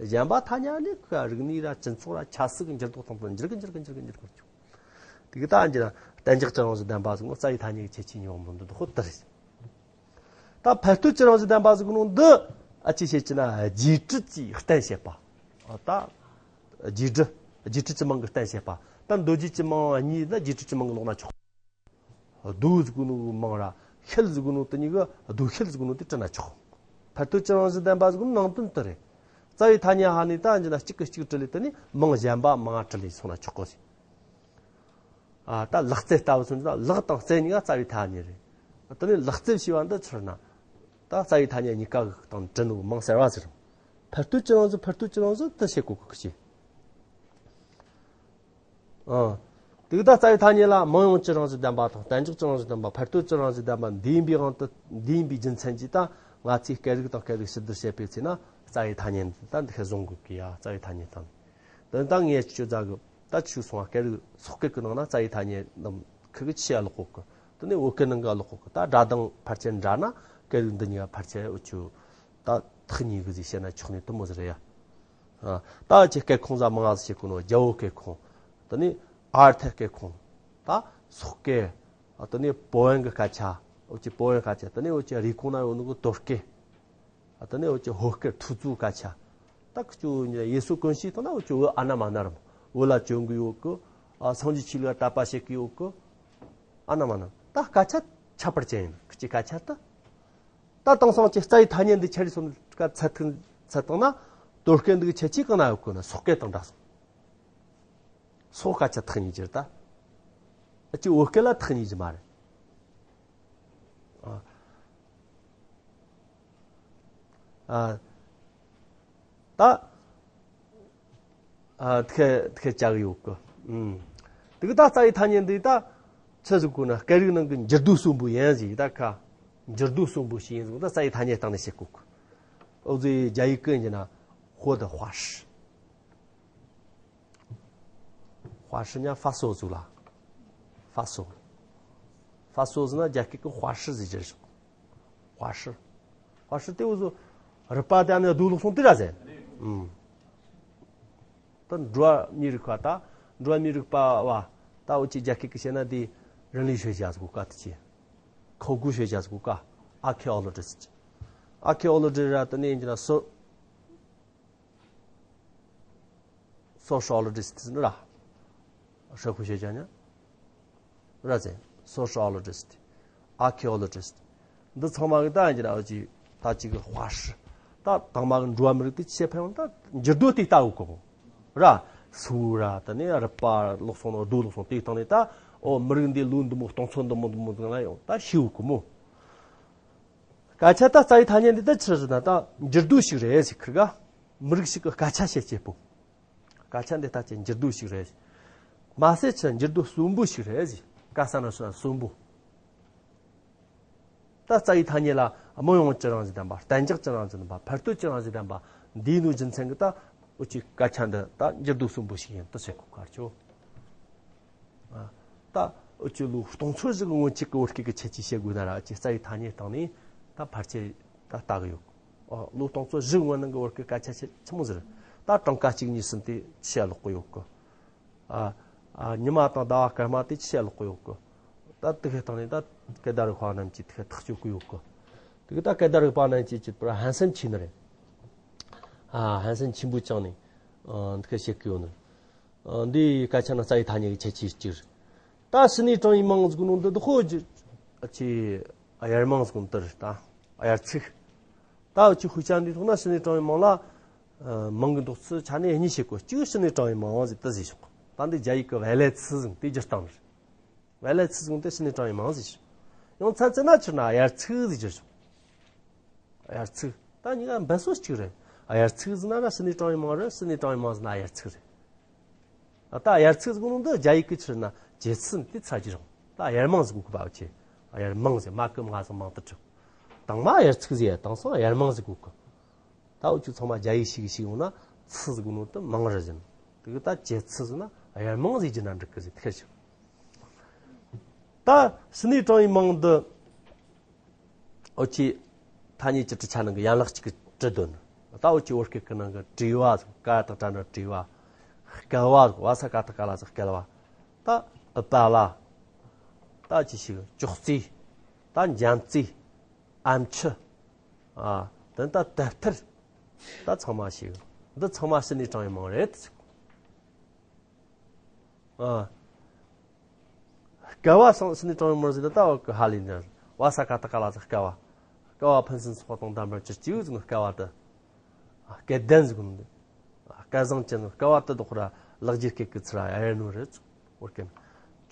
གཞན་པ་ཐ་སྙད་ནི་ཁ་རིག་གནས་ར་སྤྱི་ཚོགས་ར་ཆབ་སྲིད་ཀྱི་འགྱུར་ལྡོག་དང་དུ་འགྱུར་གི་འགྱུར་གི་འགྱུར་གི་འགྱུར་གི་འགྱུར། དེ་གི་ད་འགྱུར་གཏན་འཇགས་ཀྱི་རང་བཞིན་ལྡན་པ་ཟེར་གོ་ནོ་རྩ་བའི་ཐ་སྙད་ཀྱི་ཁྱད་ཆོས་གཉིས་པོ་མོ་འདི་འདི་ཧོ་ལྟར་རེད། ད་ཕར་སྟོད་ཀྱི་རང་བཞིན་ལྡན་པ་ཟེར་གོ་ནོ་འདི་ཨ་ཅི་བྱེད་ཀྱི་ན་རྗེས་སྒྲུབ་ཀྱིས་གཏན་བྱེད་པ། ཨ། ད་རྗེས་སྒྲུབ། རྗེས་སྒྲུབ་ཀྱི་མིང་གིས་གཏན་བྱེད་པ། ད་མདོ་རྒྱུད་ཀྱི་མིང་གཉིས་ན་རྗེས་སྒྲུབ་ཀྱི་མིང་གིས་ཀློག་ན་ཆོག། རྡོ་ཟེར་གོ་ནོ་མིང་ར་ཤེལ་ཟེར་གོ་ནོ་དེ་གཉིས་ཀ་རྡོ་ཤེལ་ཟེར་གོ་ནོ་དེ་བྲི་ན་ཆོག། ཕར་སྟོད་ཀྱི་རང་བཞིན་ལྡན་པ་ཟེར་གོ་ནོ་ནང་དོན་དེ་རེད། རྩ་བའི་ཐ་སྙད་ཧ་ནི་ད་འགྱུར་ན་གཅིག་གི་གཅིག་བྲི་ལས་དེ་ནི་མིང་གཞན་པ་མང་བྲི་ལས་སོང་ན་ཆོག་གོ་ཟེར། ཨ། ད་ལག་རྩལ་ལྟ་བུ་སོང་ན་ལག་དང་རྩལ་གཉིས་ཀ་རྩ་བའི་ཐ་སྙད་རེད། དེ་ནི་ལག་རྩལ་ཞེས་པ་འདི་ཕྱིར་ན། ད་རྩ་བའི་ཐ་སྙད་གཉིས་ཀ་གི་སྟེང་བྲི་ནོ་མིང་གསལ་བ་ཟེར། ཕར་སྟོད་ཀྱི་རང་བཞིན། ཕར་སྟོད་ཀྱི་རང་བཞིན་དེ་བྱེད་དགོས་གི་ཟེར། ཨང་། དེ་གི་ད་རྩ་བའི་ཐ་སྙད་ལ་མིང་ཡོངས་ཀྱི་རང་བཞིན་ལྡན་པ་དང་གཏན་འཇགས་ཀྱི་རང་བཞིན་ལྡན་པ། ཕར་སྟོད་ཀྱི་རང་བཞིན་ལྡན་པ་འདི་ཡིན་པའི་དབང་དུ། འདི་ཡིན་པའི་རྒྱུ་མཚན་གྱིས་ད་ང་ཚོས་སྐད་རིགས་དང་སྐད་རིགས་ཕྱི་བསྡུར་བྱེད་པའི་ཚེ་ན་རྩ་བའི་ཐ་སྙད་འདི་ད་འདི་ཤེས་བཟུང་དགོས་ཀི་ཡ། རྩ་བའི་ཐ་སྙད་དང་། དེ་ད་ངས་ཁྱོད་ཚོ་གི་ད་ཆུ་སོང་བ་སྐད་རིགས་སོག་སྐད་ཀྱི་ནང་ན་རྩ་བའི་ཐ་སྙད་རྣམས་ཁུ་གི་ཆེ་ཡ་ལོག་གོ་གི། དེ་ནས་བོད་སྐད་ནང་ག་ལོག་གོ་གི། ད་སྒྲ་གདངས་ཕལ་ཆེར་འདྲ་ན་སྐད་རིགས་འདི་གཉིས་ཀ་ཕལ་ཆེར་འུ་ཆོ་ད་ཐག་ཉེ་གི་ཟིག་བཤད་ན་ཆོག་ནི་དུ་མོ་ཟིག་རེད་ཡ། ཨ། ད་ཁྱེད་སྐད་ཁོངས་ཟ་མང་ང་ཟིག་བཤད་གོ་ནོ། རྒྱལ་པོ་སྐད་ཁོངས། དེ་ནས་ཨར་ཐེ་སྐད་ཁོངས། ད་སོག་སྐད། ཨ། དེ་ནས་པོ་ཨན་གི་སྐད་ཆ། འུ་ཆོ་པོ་ཨན་སྐད་ཆ། དེ་ནས་འུ་ཆོ་རི་ཁོངས་ན་ཡོད་ནོ་གི་དོ་སྐད། ཨ། དེ་ནས་འུ་ཆོ་ཧོ་སྐད་ཐུ་ཙུ་སྐད་ཆ། ད་ཁི་ཆོ་ཡེ་སུ་དཀོན་ཤེས་ཐོག་ན་འུ་ཆོ་བོད་ཨ་ན་མ་ན་རམ། བོད་ལ་བྱོན་གི་ཡོད་གི། ཨ། སངས་རྒྱས་ཆོས་ལུགས་ལ་དད་པ་བྱེད་གི་ཡོད་གི། ཨ་ན་མ་ན། ད་སྐད་ཆ་ཁྱད་པར་ཅན་ཡིན། ཁི་ཆོའི་སྐད་ཆ་ད། ད་དེང་སང་ཁྱེད་རྩ་བའི་ཐ་སྙད་འདི་ཁྱེར་སོང་ག་ཚད་ཐུང་ཚད་བཏང་ན། དོ་སྐད་འདི་གི་ཁྱད་ཆོས་གང་ན་ཡོད་གོ་ན་སོག་སྐད་དང་འདྲ་སོང་། སོག་སྐད་ཆ་ཐག་ཉེ་གི་རེད་ད། ཨ་ཅི་བོད་སྐད་ལ་ཐག་ཉེ་གི་མ་རེད། ཨ། ཨ། ད། ཨ། དེ་དེ་བྱ་གི་ཡོད་གི། ཨུམ། དེ་གི་ད་རྩ་བའི་ཐ་སྙད་འདི་ད་ཆི་ཟིག་གོ་ན་སྐད་རིགས་ནང་གི་འགྱུར་རྡོ་གསོན་པོ་ཡིན་ཟིག། ད་ཁ་འགྱུར་རྡོ་གསོན་པོ་ཞིག་ཡིན་ཟིག། ད་རྩ་བའི་ཐ་སྙད་སྟེང་ནས་བཤད་གོ་གི། འུ་ཟོ་རྒྱ་ཡིག་གི་ཡིན་ན་ཧོ་ད་ཧྭ་ཧྲི། ཧྭ་ཧྲི་ཉ་ཧྥ་སོ་ཟུག་ལ། ཧྥ་སོ། ཧྥ་སོ་ཟེར་ན་རྒྱ་སྐད་ཀྱི་ཧྭ་ཧྲི་ཟེར་གྱི་རེད། ཧྭ་ཧྲི། ཧྭ་ཧྲི་དེ་འུ་ཟོ་རུ་པ་དེ་ནས་རྡོ་ལོག་སོང་དེ་ར་ཟེར། ཨུམ། ད་འགྲོ་བ་མིའི་རིགས་པ་ད། འགྲོ་བ་མིའི་རིགས་པ་བ། ད་འུ་ཆོས་རྒྱ་སྐད་ཀྱི་བཤད་ན་དེ་རིན་ལུགས་ཤོད་བྱ་ཟེར་གོ་ཀ་དེ་ཆེ།考古学家ཟེར་གོ་ཀ་ཨར་ཁེ་ཨོ་ལོ་ཇི་སི་ཊི། ཨར་ཁེ་ཨོ་ལོ་ཇི་ར་དེ་ནས་ཡིན་གྱི་ན་སོ། Sociologist ཟེར་ནི་ར།社会学家ཉ། ར་ཟེར། Sociologist། Archaeologist། འདི་ཚང་མ་གི་ད་ཡིན་གྱི་ན་འུ་ཅི་ད་ཅིག་གི་ཧྭ་ཧྲི། ད་དང་མ་གི་འགྲོ་བ་མི་རིགས་དེ་ཆེ་ཕན་ཡོན་ད་འགྱུར་རྡོ་དེ་ལྟ་བུ་གོ་ར། སུ་ར་ད་ནི་རུ་པ་ལོག་སོང་ནོ་རྡོ་ལོག་སོང་དེའི་སྟེང་ནས་ད་ཨོ་མི་རིགས་འདི་ལོ་འདི་མོ་སྟོང་ཚོ་འདི་མོ་འདི་མོ་འདི་ལ་ཡོང་ད་ཤེས་བུ་གོ་མོ། སྐད་ཆ་ད་རྩ་བའི་ཐ་སྙད་འདི་ད་ཆི་ཟེར་ན་ད་འགྱུར་རྡོ་ཞིག་རེད་ཟེར་ཁི་ག་མི་རིགས་ཤིག་གི་སྐད་ཆ་བཤད་བྱེད་པོ། སྐད་ཆ་འདི་ལྟ་ཅི་འགྱུར་རྡོ་ཞིག་རེད། མ་ཟད་ཆི་འགྱུར་རྡོ་གསོན་པོ་ཞིག་རེད་ཟེར། སྐད་ས་ན་སོ་ན་གསོན་པོ། ད་རྩ་བའི་ཐ་སྙད་ལ་ སྨོན་ཡོང་གི་རང་བཞིན་ལྡན་པ། གཏན་འཇགས་ཀྱི་རང་བཞིན་ལྡན་པ། འཕར་སྟོད་ཀྱི་རང་བཞིན་ལྡན་པ། འདིའི་ནུས་རྒྱུ་མཚན་གྱིས་ད་འུ་ཅག་སྐད་ཆ་འདི་ད་འགྱུར་ལྡོག་གསུམ་པོ་ཞིག་ཡིན་དུ་བྱེད་དགོས་ཀ་ཆོ། ད་འུ་ཅག་ལོ་སྟོང་ཚོ་བཞི་གི་སྔོན་ཆད་ཀྱི་བོད་སྐད་ཀྱི་ཁྱད་ཆོས་བཤད་དགོས་ན་ར། འུ་ཅག་རྩ་བའི་ཐ་སྙད་སྟེང་ནས་ད་ཕལ་ཆེར་ད་ལྟ་གི་ཡོད། ཨོ། ལོ་སྟོང་ཚོ་བཞི་གི་སྔོན་ནང་གི་བོད་སྐད་སྐད་ཆ་ཆེ་ཆི་མོ་ཟེར། ད་གྲངས་ཀ་གཅིག་གཉིས་གསུམ་དེ་ཆི་ལོག་གི་ཡོད་གི། ཨ། ཨ། ཉི་མ་དང་ཟླ་བ་སྐར་མ་དེ་ཆི་ལོག་གི་ཡོད་གི། ད་དེ་གའི་སྟེང་ནས་ད་སྐད་བརྡ་རིག་པ་རྣམས་ཀྱིས་དེ་གའི་ཐག་གཅོད་གི་ཡོད་གི། དེ་གའི་ད་སྐད་བརྡ་རིག་པ་རྣམས་ཀྱིས་བྱས་པར་ཧན་སེམས་ཆེ་ནི་རེད། ཨ། ཧན་སེམས་ཆེན་པོ་བཅངས་ནས། ཨ། འདི་ག་བཤད་གི་ཡོད་ནི། ཨ། འདི་སྐད་ཆ་ནི་རྩ་བའི་ཐ་སྙད་ཀྱི་ཁྱད་ཆོས་གཅིག་རེད། ད་ཕྱི་ནས་དྲངས་པའི་མིང་ཟེར་གོ་ནོ་འདི་འདི་ཁོ་ཅི་ཨ་ཅི་དབྱེར་མིང་ཟེར་གོ་ནོ་འདི་རེད། ད་དབྱར་ཚིགས། ད་འུ་ཅག་ཤོག་བྱ་འདིའི་ཐོག་ན་ཕྱི་ནས་དྲངས་པའི་མིང་ལ། ཨ། མིང་གི་འདོགས་ཚུལ་ཆ་ནས་གཉིས་བྱེད་གོ། གཅིག་ཕྱི་ནས་དྲངས་པའི་མིང་ཟེར་དེ་ཟེར་ཆོག། ད་འདི་རྒྱ་ཡིག་གི་བེ་ལེ་ཚི་ཟེར་དེ་བསྒྱུར་སྟངས་རེད། བེ་ལེ་ཚི་ཟེར་དེ་ཕྱི་ནས་དྲངས་པའི་མིང་ཟེར་ཆོག། ཡང་མཚམས་མཚམས་ན་ཕྱིར་ན་དབྱར་ཚིགས་ཟེར་བསྒྱུར་ཆོག། དབྱར་ཚིགས། ད་གཉིས་ཀ་འབེབས་སྲོལ་གཅིག་རེད། དབྱར་ཚིགས་ཟེར་ན་ར་ཕྱི་ནས་དྲངས་པའི་མིང་རེད། ཕྱི་ནས་དྲངས་པའི་མིང་ཟེར་ན་དབྱར་ཚིགས་རེད། ད་དབྱར་ཚིགས་ཟེར་གོ་ནོ་འདི་རྒྱ་ཡིག་གི་ཕྱིར་ན་རྗེས་ཚིག་དེ་ཚ་གྱི་རང་། ད་དབྱར་མིང་ཟེར་གོ་གི་པ་འུ་ཆོས། དབྱར་མིང་ཟེར། མ་གི་མ་ཟེར་མིང་དུ་གྲུབ། དང་མ་དབྱར་ཚིགས་ཟེར། དེང་སང་དབྱར་མིང་ཟེར་གོ་གི། ད་འུ་ཆོ་ཚང་མ་རྒྱ་ཡིག་ཤེས་གི་ཤེས་ཡོང་ན་ཚིགས་ཟེར་གོ་ནོ་དེ་མིང་རེད་ཟེར། དེ་གི་ད་རྗེས་ཚིག་ཟེར་ན་དབྱར་མིང་ཟེར་གྱི་ན་འགྲིག་གི་ཟེར། དེ་ཁེར་ཞིག། ད་ཕྱི་ནས་དྲངས་པའི་མིང་འདི། འུ་ཆོས་ཐ་སྙད་ཀྱི་གྲུབ་ཆ་ནང་གི་ཡན་ལག་གཅིག་གི་གྲུབ་དོན། ད་འུ་ཆོས་བོད་སྐད་ཀྱི་ནང་གི་བྲིས་པ་ཟེར། ཀ་དག་གྲ་ན་བྲིས་པ། བསྐལ་བ་ཟེར། བ་ས་ཀ་བཏགས་སྐ་ལ་ཟེར་བསྐལ་བ། ད་ཨུཏྤ་ལ། ད་ཅི་ཞིག་ཅོག་ཙེ། ད་འཇམ་ཙེ། ཨམ་ཆི། ཨ། དེ་ད་དེབ་ཐེར། ད་ཚང་མ་ཞིག། འདི་ཚང་མ་ཕྱི་ནས་དྲངས་པའི་མིང་རེད། ཨ། བསྐལ་བ་སང་ཕྱི་ནས་དྲངས་པའི་མིང་ཟེར་ན་ད་འོ་གི་ཧ་ལས་ནས། བ་ས་ཀ་བཏགས་སྐ་ལ་ཟེར་བསྐལ་བ། བསྐལ་བ་ཕན་ཚུན་ཚོགས་དང་ལྡན་པར་གྱུར་ཅིག་ཟེར་ནོ་བསྐལ་བ་དེ། སྐལ་ལྡན་ཟེར་གོ་ནོ་འདི། སྐལ་བཟང་ཅན་ནོ་བསྐལ་བ་དེ་དོག་ར་ལེགས་སྦྱར་སྐད་ཀྱི་ཚུལ་ལ་དབྱེ་ནོ་རེད། འོ་སྐད་ནི།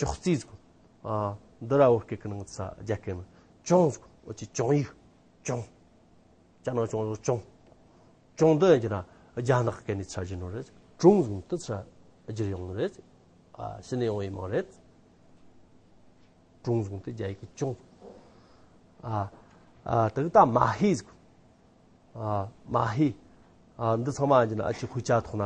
ཅོག་ཙེ་ཟེར་གོ། ཨ། འདི་ར་བོད་སྐད་ཀྱི་ནང་ཚ་རྒྱ་སྐད་ནི་ཅོང་ཟེར་གོ། འོ་ཅི་ཅོང་ཡིག། ཅོང་། ཅ་ན་ཅོང་ཅོང་། ཅོང་འདི་ཡིན་གྱི་ན་རྒྱ་ནག་སྐད་ནས་ཚ་བསྒྱུར་ནོ་རེད། ཀྲུང་ཟེར་གོ་ནོ་དེ་ཚ་བསྒྱུར་ཡོང་ནོ་རེད། ཨ། ཕྱི་ནས་ཡོང་བའི་མིང་རེད། ཀྲུང་ཟེར་གོ་ནོ་དེ་རྒྱ་ཡིག་གི་ཅོང་། ཨ། ཨ། དེ་གི་ད་མ་ཧེ་ཟེར་གོ། ཨ། མ་ཧེ། ཨ། འདི་ཚང་མ་ཡིན་གྱི་ན་འུ་ཆོས་ཤོག་བྱ་ཐོག་ན།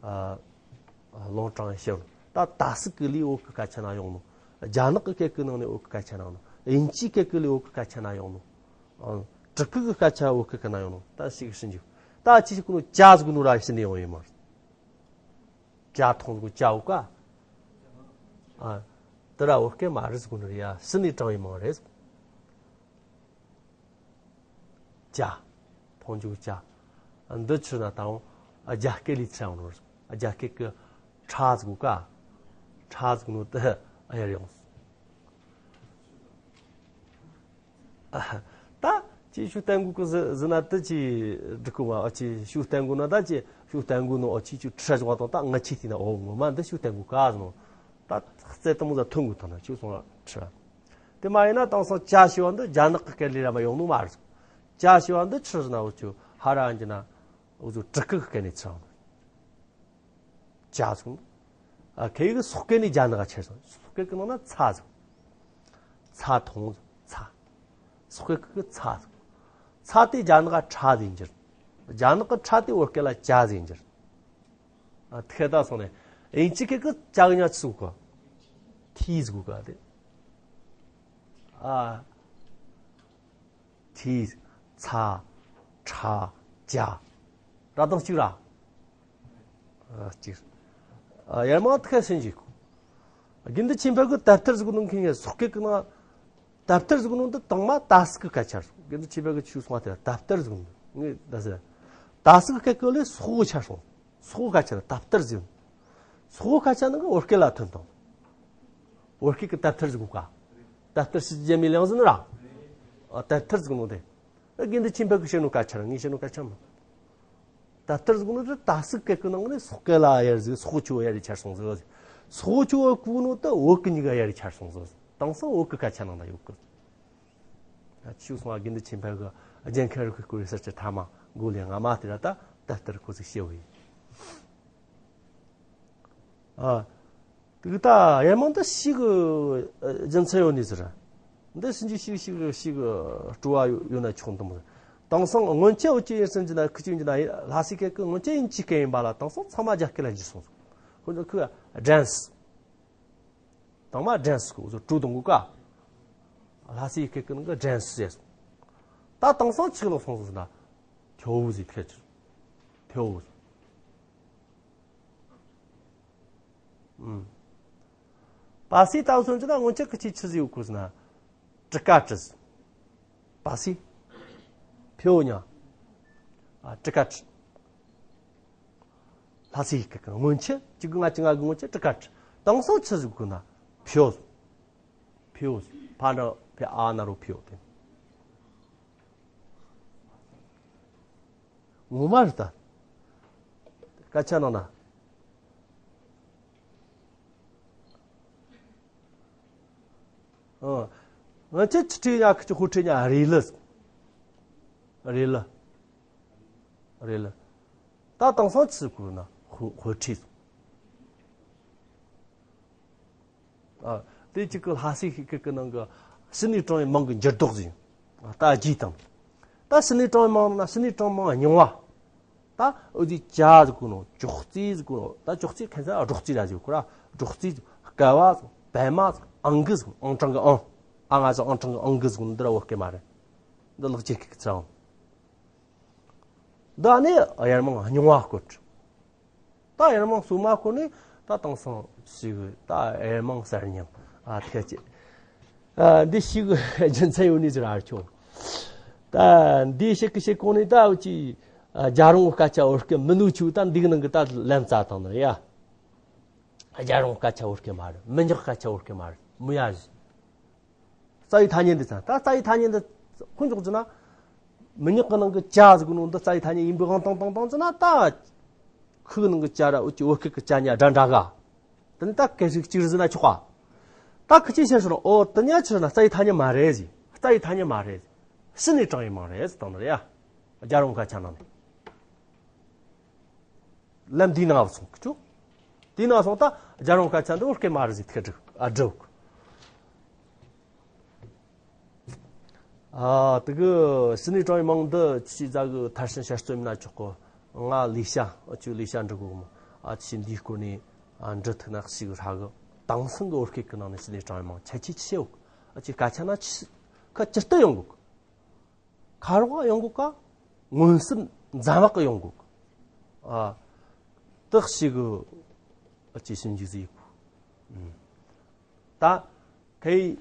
ཨ། ལུང་དྲངས་ཤེས། ད་ཏ་སུ་གི་ལས་བོད་ཀྱི་སྐད་ཆ་ན་ཡོང་ནོ། རྒྱ་ནག་གི་སྐད་ཀྱི་ནང་ནས་བོད་ཀྱི་སྐད་ཆ་ན་ཡོང་ནོ། དབྱིན་ཇིའི་སྐད་ཀྱི་ལས་བོད་ཀྱི་སྐད་ཆ་ན་ཡོང་ནོ། ཨ། ཏྲི་ཀི་གི་སྐད་ཆ་བོད་སྐད་ཀྱི་ན་ཡོང་ནོ། ད་ཞིག་ཤིན་འཇུག། ད་ཅི་ཞིག་གོ་ནོ་ཅ་ཟེར་གོ་ནོ་ར་ཕྱི་ནས་ཡོང་བའི་མིང་། ཅ་ཐོང་ཟེར་གོ་ཅ་འོ་ཀ། ཨ། དེ་ར་བོད་སྐད་མ་རེད་ཟེར་གོ་ནོ་རེད་ཡ། ཕྱི་ནས་དྲངས་པའི་མིང་རེད། ཅ། ཐོང་ཅུ་ཅ། འདི་ཕྱིར་ན་ད་རུང་རྒྱ་སྐད་ལས་ཚ་ཡོང་ནོ་རེད། རྒྱ་སྐད་ཀྱི་ཁྲ་ཟེར་གོ་ཀ། ཁྲ་ཟེར་གོ་ནོ་དེ་དབྱེར་ཡོང་། ད་ཅི་ཤོག་བསྟན་དགོས་ཀྱི་ཟེར་ན་དེ་ཅི་འགྲིག་གི་མ། ཨ། ཅི་ཤོག་བསྟན་དགོས་ན་ད་ཅི་ཤོག་བསྟན་དགོས་ནོ། ཨ། ཅི་ཅུ་ཁྲི་བཞག་པ་དང་ད་ང་ཆི་དེ་ན་འོ་ངོ་མ་འདི་ཤོག་བསྟན་དགོས་ཀ་ཟེར་ནོ། ད་རྩེ་དང་མོ་ཟ་ཐོན་དགོས་ཐོན་ན་ཅུ་སོང་ཁྲི། དེ་མ་ཡིན་ན་དེང་སང་ཅ་ཞེས་པ་འདི་རྒྱ་ནག་གི་སྐད་ལས་ར་མ་ཡོང་ནོ་མ་རེད། ཅ་ཞེས་པ་འདི་ཕྱིར་ན་འུ་ཆོ་ཧ་ར་ཡིན་གྱི་ན་འུ་ཆོ་ཏྲི་ཀི་གི་སྐད་ནས་ཚ་ཡོང་ནོ། ཅ་ཟེར་གོ་ནོ། ཨ། ཁོ་གི་སོག་སྐད་ནས་རྒྱ་ནག་ག་ཁྱེར་སོང་། སོག་སྐད་ཀྱི་ནང་ན་ཚ་ཟེར། ཚ་ཐོང་ཟེར། ཚ། སོག་སྐད་ཀྱི་ཚ་ཟེར། ཚ་དེ་རྒྱ་ནག་ག་ཁྲ་ཟེར་འགྱུར། རྒྱ་ནག་གི་ཁྲ་དེ་བོད་སྐད་ལ་ཅ་ཟེར་འགྱུར། ཨ། དེ་ད་སོང་ནས་དབྱིན་ཇི་སྐད་ཀྱི་ཅ་གི་མྱིང་ཅི་ཟེར་གོ་ག། ཐི་ཟེར་གོ་ག་དེ། ཨ། ཐི། ཚ། ཁྲ། ཅ། ར་དང་གཅིག་ར། ཨ། གཅིག། ཨ། དབྱེར་མིང་ཐི་ཁ་ཤིན་གཅིག། དགེ་འདུན་ཆོས་འཕེལ་གྱིས་དེབ་ཐེར་ཟེར་གོ་ནོ་མཁྱེན་ཡོད། སོག་སྐད་ཀྱི་ནང་དེབ་ཐེར་ཟེར་གོ་ནོ་འདི་དང་མ་ཏ་སུ་གི་སྐད་ཆ་རེད། དགེ་འདུན་ཆོས་འཕེལ་གྱིས་ཆོས་གསུངས་པ་དེ་དེབ་ཐེར་ཟེར་གོ་ནོ་ངས་ད་ཟེར། ཏ་སུ་གི་སྐད་ཀྱི་ལས་སོག་གི་ཆ་སོང་། སོག་གི་སྐད་ཆ་ལ་དེབ་ཐེར་ཟེར། སོག་གི་སྐད་ཆ་ནང་གི་བོད་སྐད་ལ་ཐོན་དང་། བོད་སྐད་ཀྱི་དེབ་ཐེར་ཟེར་གོ་ག། དེབ་ཐེར་ཕྱི་རྒྱལ་མི་གླེང་ཟེར་ནི་ར། ཨ། དེབ་ཐེར་ཟེར་གོ་ནོ་དེ། ཨ། དགེ་འདུན་ཆོས་འཕེལ་གྱིས་བཤད་ནོ་སྐད་ཆ་ར་ངས་བཤད་ནོ་སྐད་ཆ་མ། དེབ་ཐེར་ཟེར་གོ་ནོ་དེ་ཏ་སུ་གི་སྐད་ཀྱི་ནང་ནས་སོག་སྐད་ལ་དབྱེར་ཟེར། སོག་ཆུ་བོ་དབྱེར་ཆ་སོང་ཟེར། སོག་ཆུ་བོ་གོ་ནོ་དེ་བོད་ཀྱི་གཉིས་ཀ་དབྱེར་ཆ་སོང་ཟེར། དེང་སང་བོད་ཀྱི་སྐད་ཆ་ནང་ན་ཡོད་གི། ཆོས་གསུང་བ་དགེ་འདུན་ཆོས་འཕེལ་གྱིས་རྒྱལ་མཁན་རིག་པའི་སྐོར་གྱི་གསར་བཅད་ཐ་མ་མགོ་ལས་སྔ་མ་དེ་ར་ད་དེབ་ཐེར་ཁོ་ཚོས་བཤད་བས། ཨ། དེ་གི་ད་དབྱེར་མིང་འདི་ཞིག་གི་རྒྱུ་མཚན་ཡོད་ནི་ཟེར། འདི་ཕྱིན་ཅི་ཞིག་ཞིག་ཞིག་སྤྲོ་བ་ཡོད་ན་ཆོག་འདུག་དེང་སང་སྔོན་ཆད་འུ་ཅི་ཡིན་སྲིད་ཀྱི་ན་ཁི་ཅིག་ཡིན་ན་ལྷ་སའི་སྐད་ཀྱི་སྔོན་ཆད་ཡིན་ཅི་སྐད་ཡིན་པ་ལ་དེང་སང་ཚང་མ་རྒྱ་སྐད་ལ་འགྱུར་སོང་། ཁོ་ཚོ་ཁི་ཌན་སི། དང་མ་ཌན་སི་གོ་ཚོ་ཀྲུའུ་དང་གོ་ཀ་ལྷ་སའི་སྐད་ཀྱི་ནང་གི་ཌན་སི་ཟེར། ད་དེང་སང་ཆི་ལོག་སོང་ཟེར་ན་ཐེའུ་ཟེར་ཐེ་ཆི་ཐེའུ་ཟེར། ཨུམ། པ་སི་ཏའུ་སོན་ཅི་ན་སྔོན་ཆད་ཁི་ཆི་ཆི་ཟིག་ཡོད་ཁུ་ཟེར་ན། ཀྲི་ཀ་ཀྲི་ཟེར། པ་སི། ཕེའུ་ཉ། ཨ་ཀྲི་ཀ་ཀྲི། ལྷ་སའི་སྐད་ཀྱི་སྔོན་ཆད་གཅིག་དགུ་ང་གཅིག་ང་དགུ་སྔོན་ཆད་ཀྲི་ཀ་ཀྲི། དེང་སང་ཆི་ཟིག་ཁུ་ན་ཕེའུ་ཟེར། ཕེའུ་ཟེར། ཕ་ན་ཕེ་ཨ་ན་རོ་ཕེའུ་དེ། ངོ་མ་རེད་ད། སྐད་ཆ་ནང་ན། ཨ། ང་ཚོས་ཆི་ཁྲི་ཉག་ཁི་ཆི་ཧུ་ཁྲི་ཉག་རེ་ལི། རེ་ལི། རེ་ལི། ད་དེང་སང་ཆི་ཁུ་ན་ཧུ་ཧུ་ཁྲི། ཨ། དེ་གཅིག་གི་ལྷ་སའི་ཤིག་གི་ནང་གི་ཕྱི་ནས་དྲངས་པའི་མིང་གི་འགྱུར་ལྡོག་ཟིན། ད་རྒྱས་དང་། ད་ཕྱི་ནས་དྲངས་པའི་མིང་ན་ཕྱི་ནས་དྲངས་མིང་རྙིང་བ། ད་འུ་ཅི་ཅ་ཟེར་གོ་ནོ། ཅོག་ཙེ་ཟེར་གོ་ནོ། ད་ཅོག་ཙེ་ཁན་ཚ་སྒྲོག་ཙེ་ར་ཟེར་གོ་ར། སྒྲོག་ཙེ། སྐལ་བ། པད་མ། ཨང་ཀི་ཟེར། ཨང་གྲངས་ཀྱི་ཨང་། ཨ་ང་ཚོ་ཨང་གྲངས་ཀྱི་ཨང་ཀི་ཟེར་གོ་ནོ་འདི་ར་བོད་སྐད་མ་རེད། འདི་ལག་ཁྱེར་གི་ཚང་། འདི་ནི་དབྱར་མིང་རྙིང་བ་སྐོར། ད་དབྱར་མིང་སོ་མ་ཁོ་ནི་ད་དེང་སང་ཞིག་ད་དབྱར་མིང་གསར་རྙིང་ཨ་ཐེ་ཅེ། ཨ་འདི་ཞིག་རྒྱུ་མཚན་ཡོད་ནི་ཟེར་ཨར་ཆོ། ད་འདི་ཞིག་གི་ཞིག་གོང་ནི་ད་འུ་ཅི་རྒྱལ་རོང་སྐད་ཆ་བོད་སྐད་མི་ནུ་ཆུ་ད་འདི་གི་ནང་གི་ད་ལན་བཙལ་བཏང་ནི་ཡ། རྒྱལ་རོང་སྐད་ཆ་བོད་སྐད་མ་རེད། མི་ཉག་སྐད་ཆ་བོད་སྐད་མ་རེད། མི་ཡ་ཞིག་རྩ་བའི་ཐ་སྙད་འདི་ཚང་ད་རྩ་བའི་ཐ་སྙད་འདི་ཁོ་འཇོག་རྒྱུ་ན། མི་ཉག་གི་ནང་གི་ཅ་ཟེར་གི་ནོ་འདི་རྩ་བའི་ཐ་སྙད་ཡིན་པའི་དབང་དང་དང་དང་ཅི་ན་ད། ཁུ་གི་ནང་གི་ཅ་ར་འུ་ཅི་བོད་སྐད་གི་ཅ་ཉ་སྒྲ་འདྲ་ག་དེ་ནི་ད་སྐད་ཤིག་གཅིག་རེད་ཟེར་ན་ཆོག་ག་ད་ཁི་ཆི་བཤད་སོང་ཨོ་དེ་ཉ་ཆི་རེད་ན་རྩ་བའི་ཐ་སྙད་མ་རེད་ཟེར། རྩ་བའི་ཐ་སྙད་མ་རེད་ཟེར། ཕྱི་ནས་དྲངས་ཡིན་མང་རེད་ཟེར་བཏང་ནི་རེད་ཡ། རྒྱལ་རོང་སྐད་ཆ་ནང་ནས། ལམ་འདིའི་ནང་སོང་གི་ཆུ། དེའི་ནང་སོང་ད་རྒྱལ་རོང་སྐད་ཆ་འདི་བོད་སྐད་མ་རེད་ཟིག་ཐེག་སྒྲིག་ཨ་སྒྲུབ། ཨ་དེ་གི་ཕྱི་ནས་དྲངས་པའི་མིང་འདི་ཆི་ཟ་གི་མཐར་ཕྱིན་དཔྱད་རྩོམ་ན་ཆོག་གོ། ང་ལས་བྱ་ཨ་ཆུ་ལས་བྱ་འབྲི་གོ་མོ། ཨ་ཆི་འདིའི་སྐོར་ནས་ཨ་འབྲི་ཐུབ་ན་ཞིག་ཧྲ་གི། དེང་སང་གི་བོད་སྐད་ཀྱི་ནང་ནས་ཕྱི་ནས་དྲངས་པའི་མིང་ཁྱད་ཆོས་ཆི་ཡོད། ཨ་ཆི་སྐད་ཆ་ན་ཆི་ཁ་ཇི་ལྟར་ཡོང་གི། ཁ་རོག་ཡོང་གོ་ཀ། མངོན་སུམ་འཛམ་བག་གི་ཡོང་གོ་ཀ། ཨ། དག་ཞིག་གི་ཨ་ཅེ་ཞིན་ཇི་ཟིག་ཡིག་གོ། ད་ཁེ་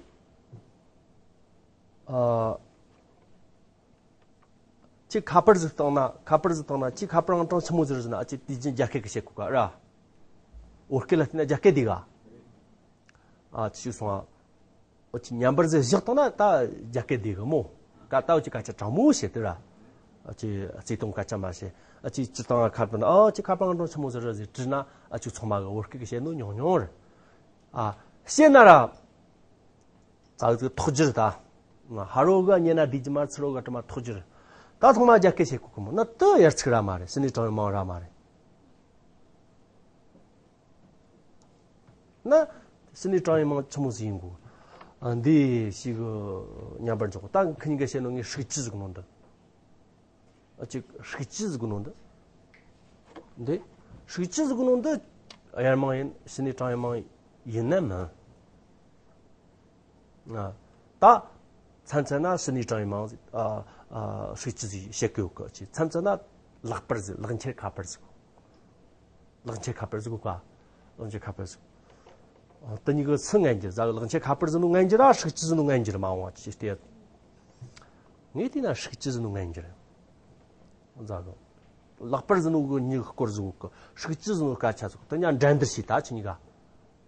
ཨ། ཅི་ཁ་པར་ཟིག་བཏང་ན་ཁ་པར་ཟིག་བཏང་ན་ཅི་ཁ་པར་ཨང་གྲངས་ཆི་མོ་ཟིག་རེད་ཟེར་ན་ཨ་ཅེ་དུས་རྒྱུན་རྒྱ་སྐད་གི་བཤད་གོ་ཀ་ར། བོད་སྐད་ལ་བལྟས་ན་རྒྱ་སྐད་འདི་ག་ཨ་ཅི་སོང་ཨ། འུ་ཅི་མཉམ་པར་ཟེར་བཞག་བཏང་ན་ད་རྒྱ་སྐད་བདེ་གི་མོ། ཀ་ད་འུ་ཅི་སྐད་ཆ་དྲང་མོ་བཤད་དེ་ར། འུ་ཅི་བརྩེ་དུང་སྐད་ཆ་མ་བཤད། འུ་ཅི་སྤྱིར་བཏང་ཁ་པར་ན་ཨ་ཅི་ཁ་པར་ཨང་གྲངས་ཆི་མོ་ཟིག་རེད་ཟེར་དྲིས་ན་ཨ་ཅི་ཚང་མ་གི་བོད་སྐད་གི་བཤད་ནོ་ཉུང་ཉུང་རེད། ཨ་བཤད་ན་ར། ཙག་ཙིག་ཐོག་སྒྱུར་ད། ཧ་རོ་ག་ཉེ་ན་བསྡུས་རྒྱུ་མ་ཚུ་རོ་ག་དྲི་མ་ཐོག་སྒྱུར། ད་ཚང་མ་རྒྱ་སྐད་བཤད་གོ་གི་མོ་ན་དུ་ཡར་ཚིག་ར་མ་རེད། ཕྱི་ནས་དྲངས་པའི་མིང་ར་མ་རེད། ན། ཕྱི་ནས་དྲངས་པའི་མིང་ཆི་མོ་ཟིག་ཡིན་གོ། ཨ་འདི་ཞིག་མཉམ་པར་འཇོག་ད་ཁི་གཉིས་ཀ་བཤད་ནོ་ངས་ཧྲིག་ཅི་ཟིག་ནོ་འདི། ཨ་ཅིག་ཧྲིག་ཅི་ཟིག་ནོ་འདི། འདི། ཧྲིག་ཅི་ཟིག་ནོ་འདི། དབྱར་མིང་ཡིན་ཕྱི་ནས་དྲངས་པའི་མིང་ཡིན་ན་མིན། ཨ། ད། མཚམས་མཚམས་ན་ཕྱི་ནས་དྲངས་པའི་མིང་ཟིག་ཨ། ཨ། ཧྲིག་ཅི་ཟིག་བཤད་གི་ཡོད་གི་ཅིག་མཚམས་མཚམས་ན་ལག་པར་ཟིག་ལག་འཁྱེར་ཁ་པར་ཟིག་ལག་འཁྱེར་ཁ་པར་ཟིག་གོ་ཀ་ལག་འཁྱེར་ཁ་པར་ཟིག་ཨ། དེ་གཉིས་ཀ་སུ་ངན་གྱི་ཟ་གི་ལག་འཁྱེར་ཁ་པར་ཟིག་ནོ་ངན་གྱི་ར་ཧྲིག་ཅི་ཟིག་ནོ་ངན་གྱི་ར་མ་འོང་བ་ཅི་སྟེ། ངས་བལྟས་ན་ཧྲིག་ཅི་ཟིག་ནོ་ངན་གྱི་ར། ཟ་གི་ལག་པར་ཟིག་ནོ་གི་མྱི་གི་སྐོར་ཟིག་གི་ཧྲིག་ཅི་ཟིག་ནོ་སྐད་ཆ་ཟིག་དེ་ཉ་འགྲན་བསྡུར་བྱས་ད་ཁྱེད་གཉིས་ཀ་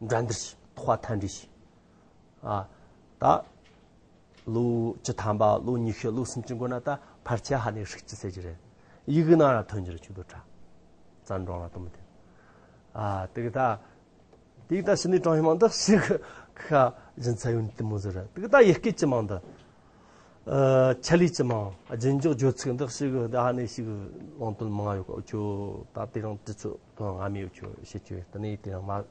འགྲན་བསྡུར་བྱས་ཐོག་མཐའ་འདྲི་བྱས། ཨ། ད། ལོ་བཅུ་ཐམ་པ་ལོ་ཉི་ཤུ་ལོ་སུམ་ཅུ་འགོར་ན་ད་ཕལ་ཆེར་ཧ་ནས་ཧྲིག་ཅི་ཟེར་གྱི་རེད། ཡི་གེ་ནང་ར་ཐོན་གྱི་རེད་ཆུ་དོ་ཁྲ། བཙན་སྒྲོལ་ལ་དུ་མི་དེ། ཨ་དེ་གི་ད། དེ་གི་ད་ཕྱི་ནས་དྲངས་པའི་མིང་འདི་ཞིག་ཁ་རྒྱུ་མཚན་ཡོད་དེ་མོ་ཟེར་ར་དེ་གི་ད་ཡི་གེ་ཅི་མིང་འདི། ཨ་ཆ་ལུགས་ཅི་མིང་རྒྱུན་འཇོག་བརྗོད་ཚིག་འདི་ཞིག་ད་ཧ་ནས་ཞིག་ལུང་དོན་མང་ཡོད་གི་ཆུ་ད་དེ་རིང་དུས་ཚོད་དོན་ང་མི་ཡོད་ཆུ་བཤད་ཆུ་དེ་ནས་དེ་རིང་མ།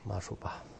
མ་ཧྲོ་པ།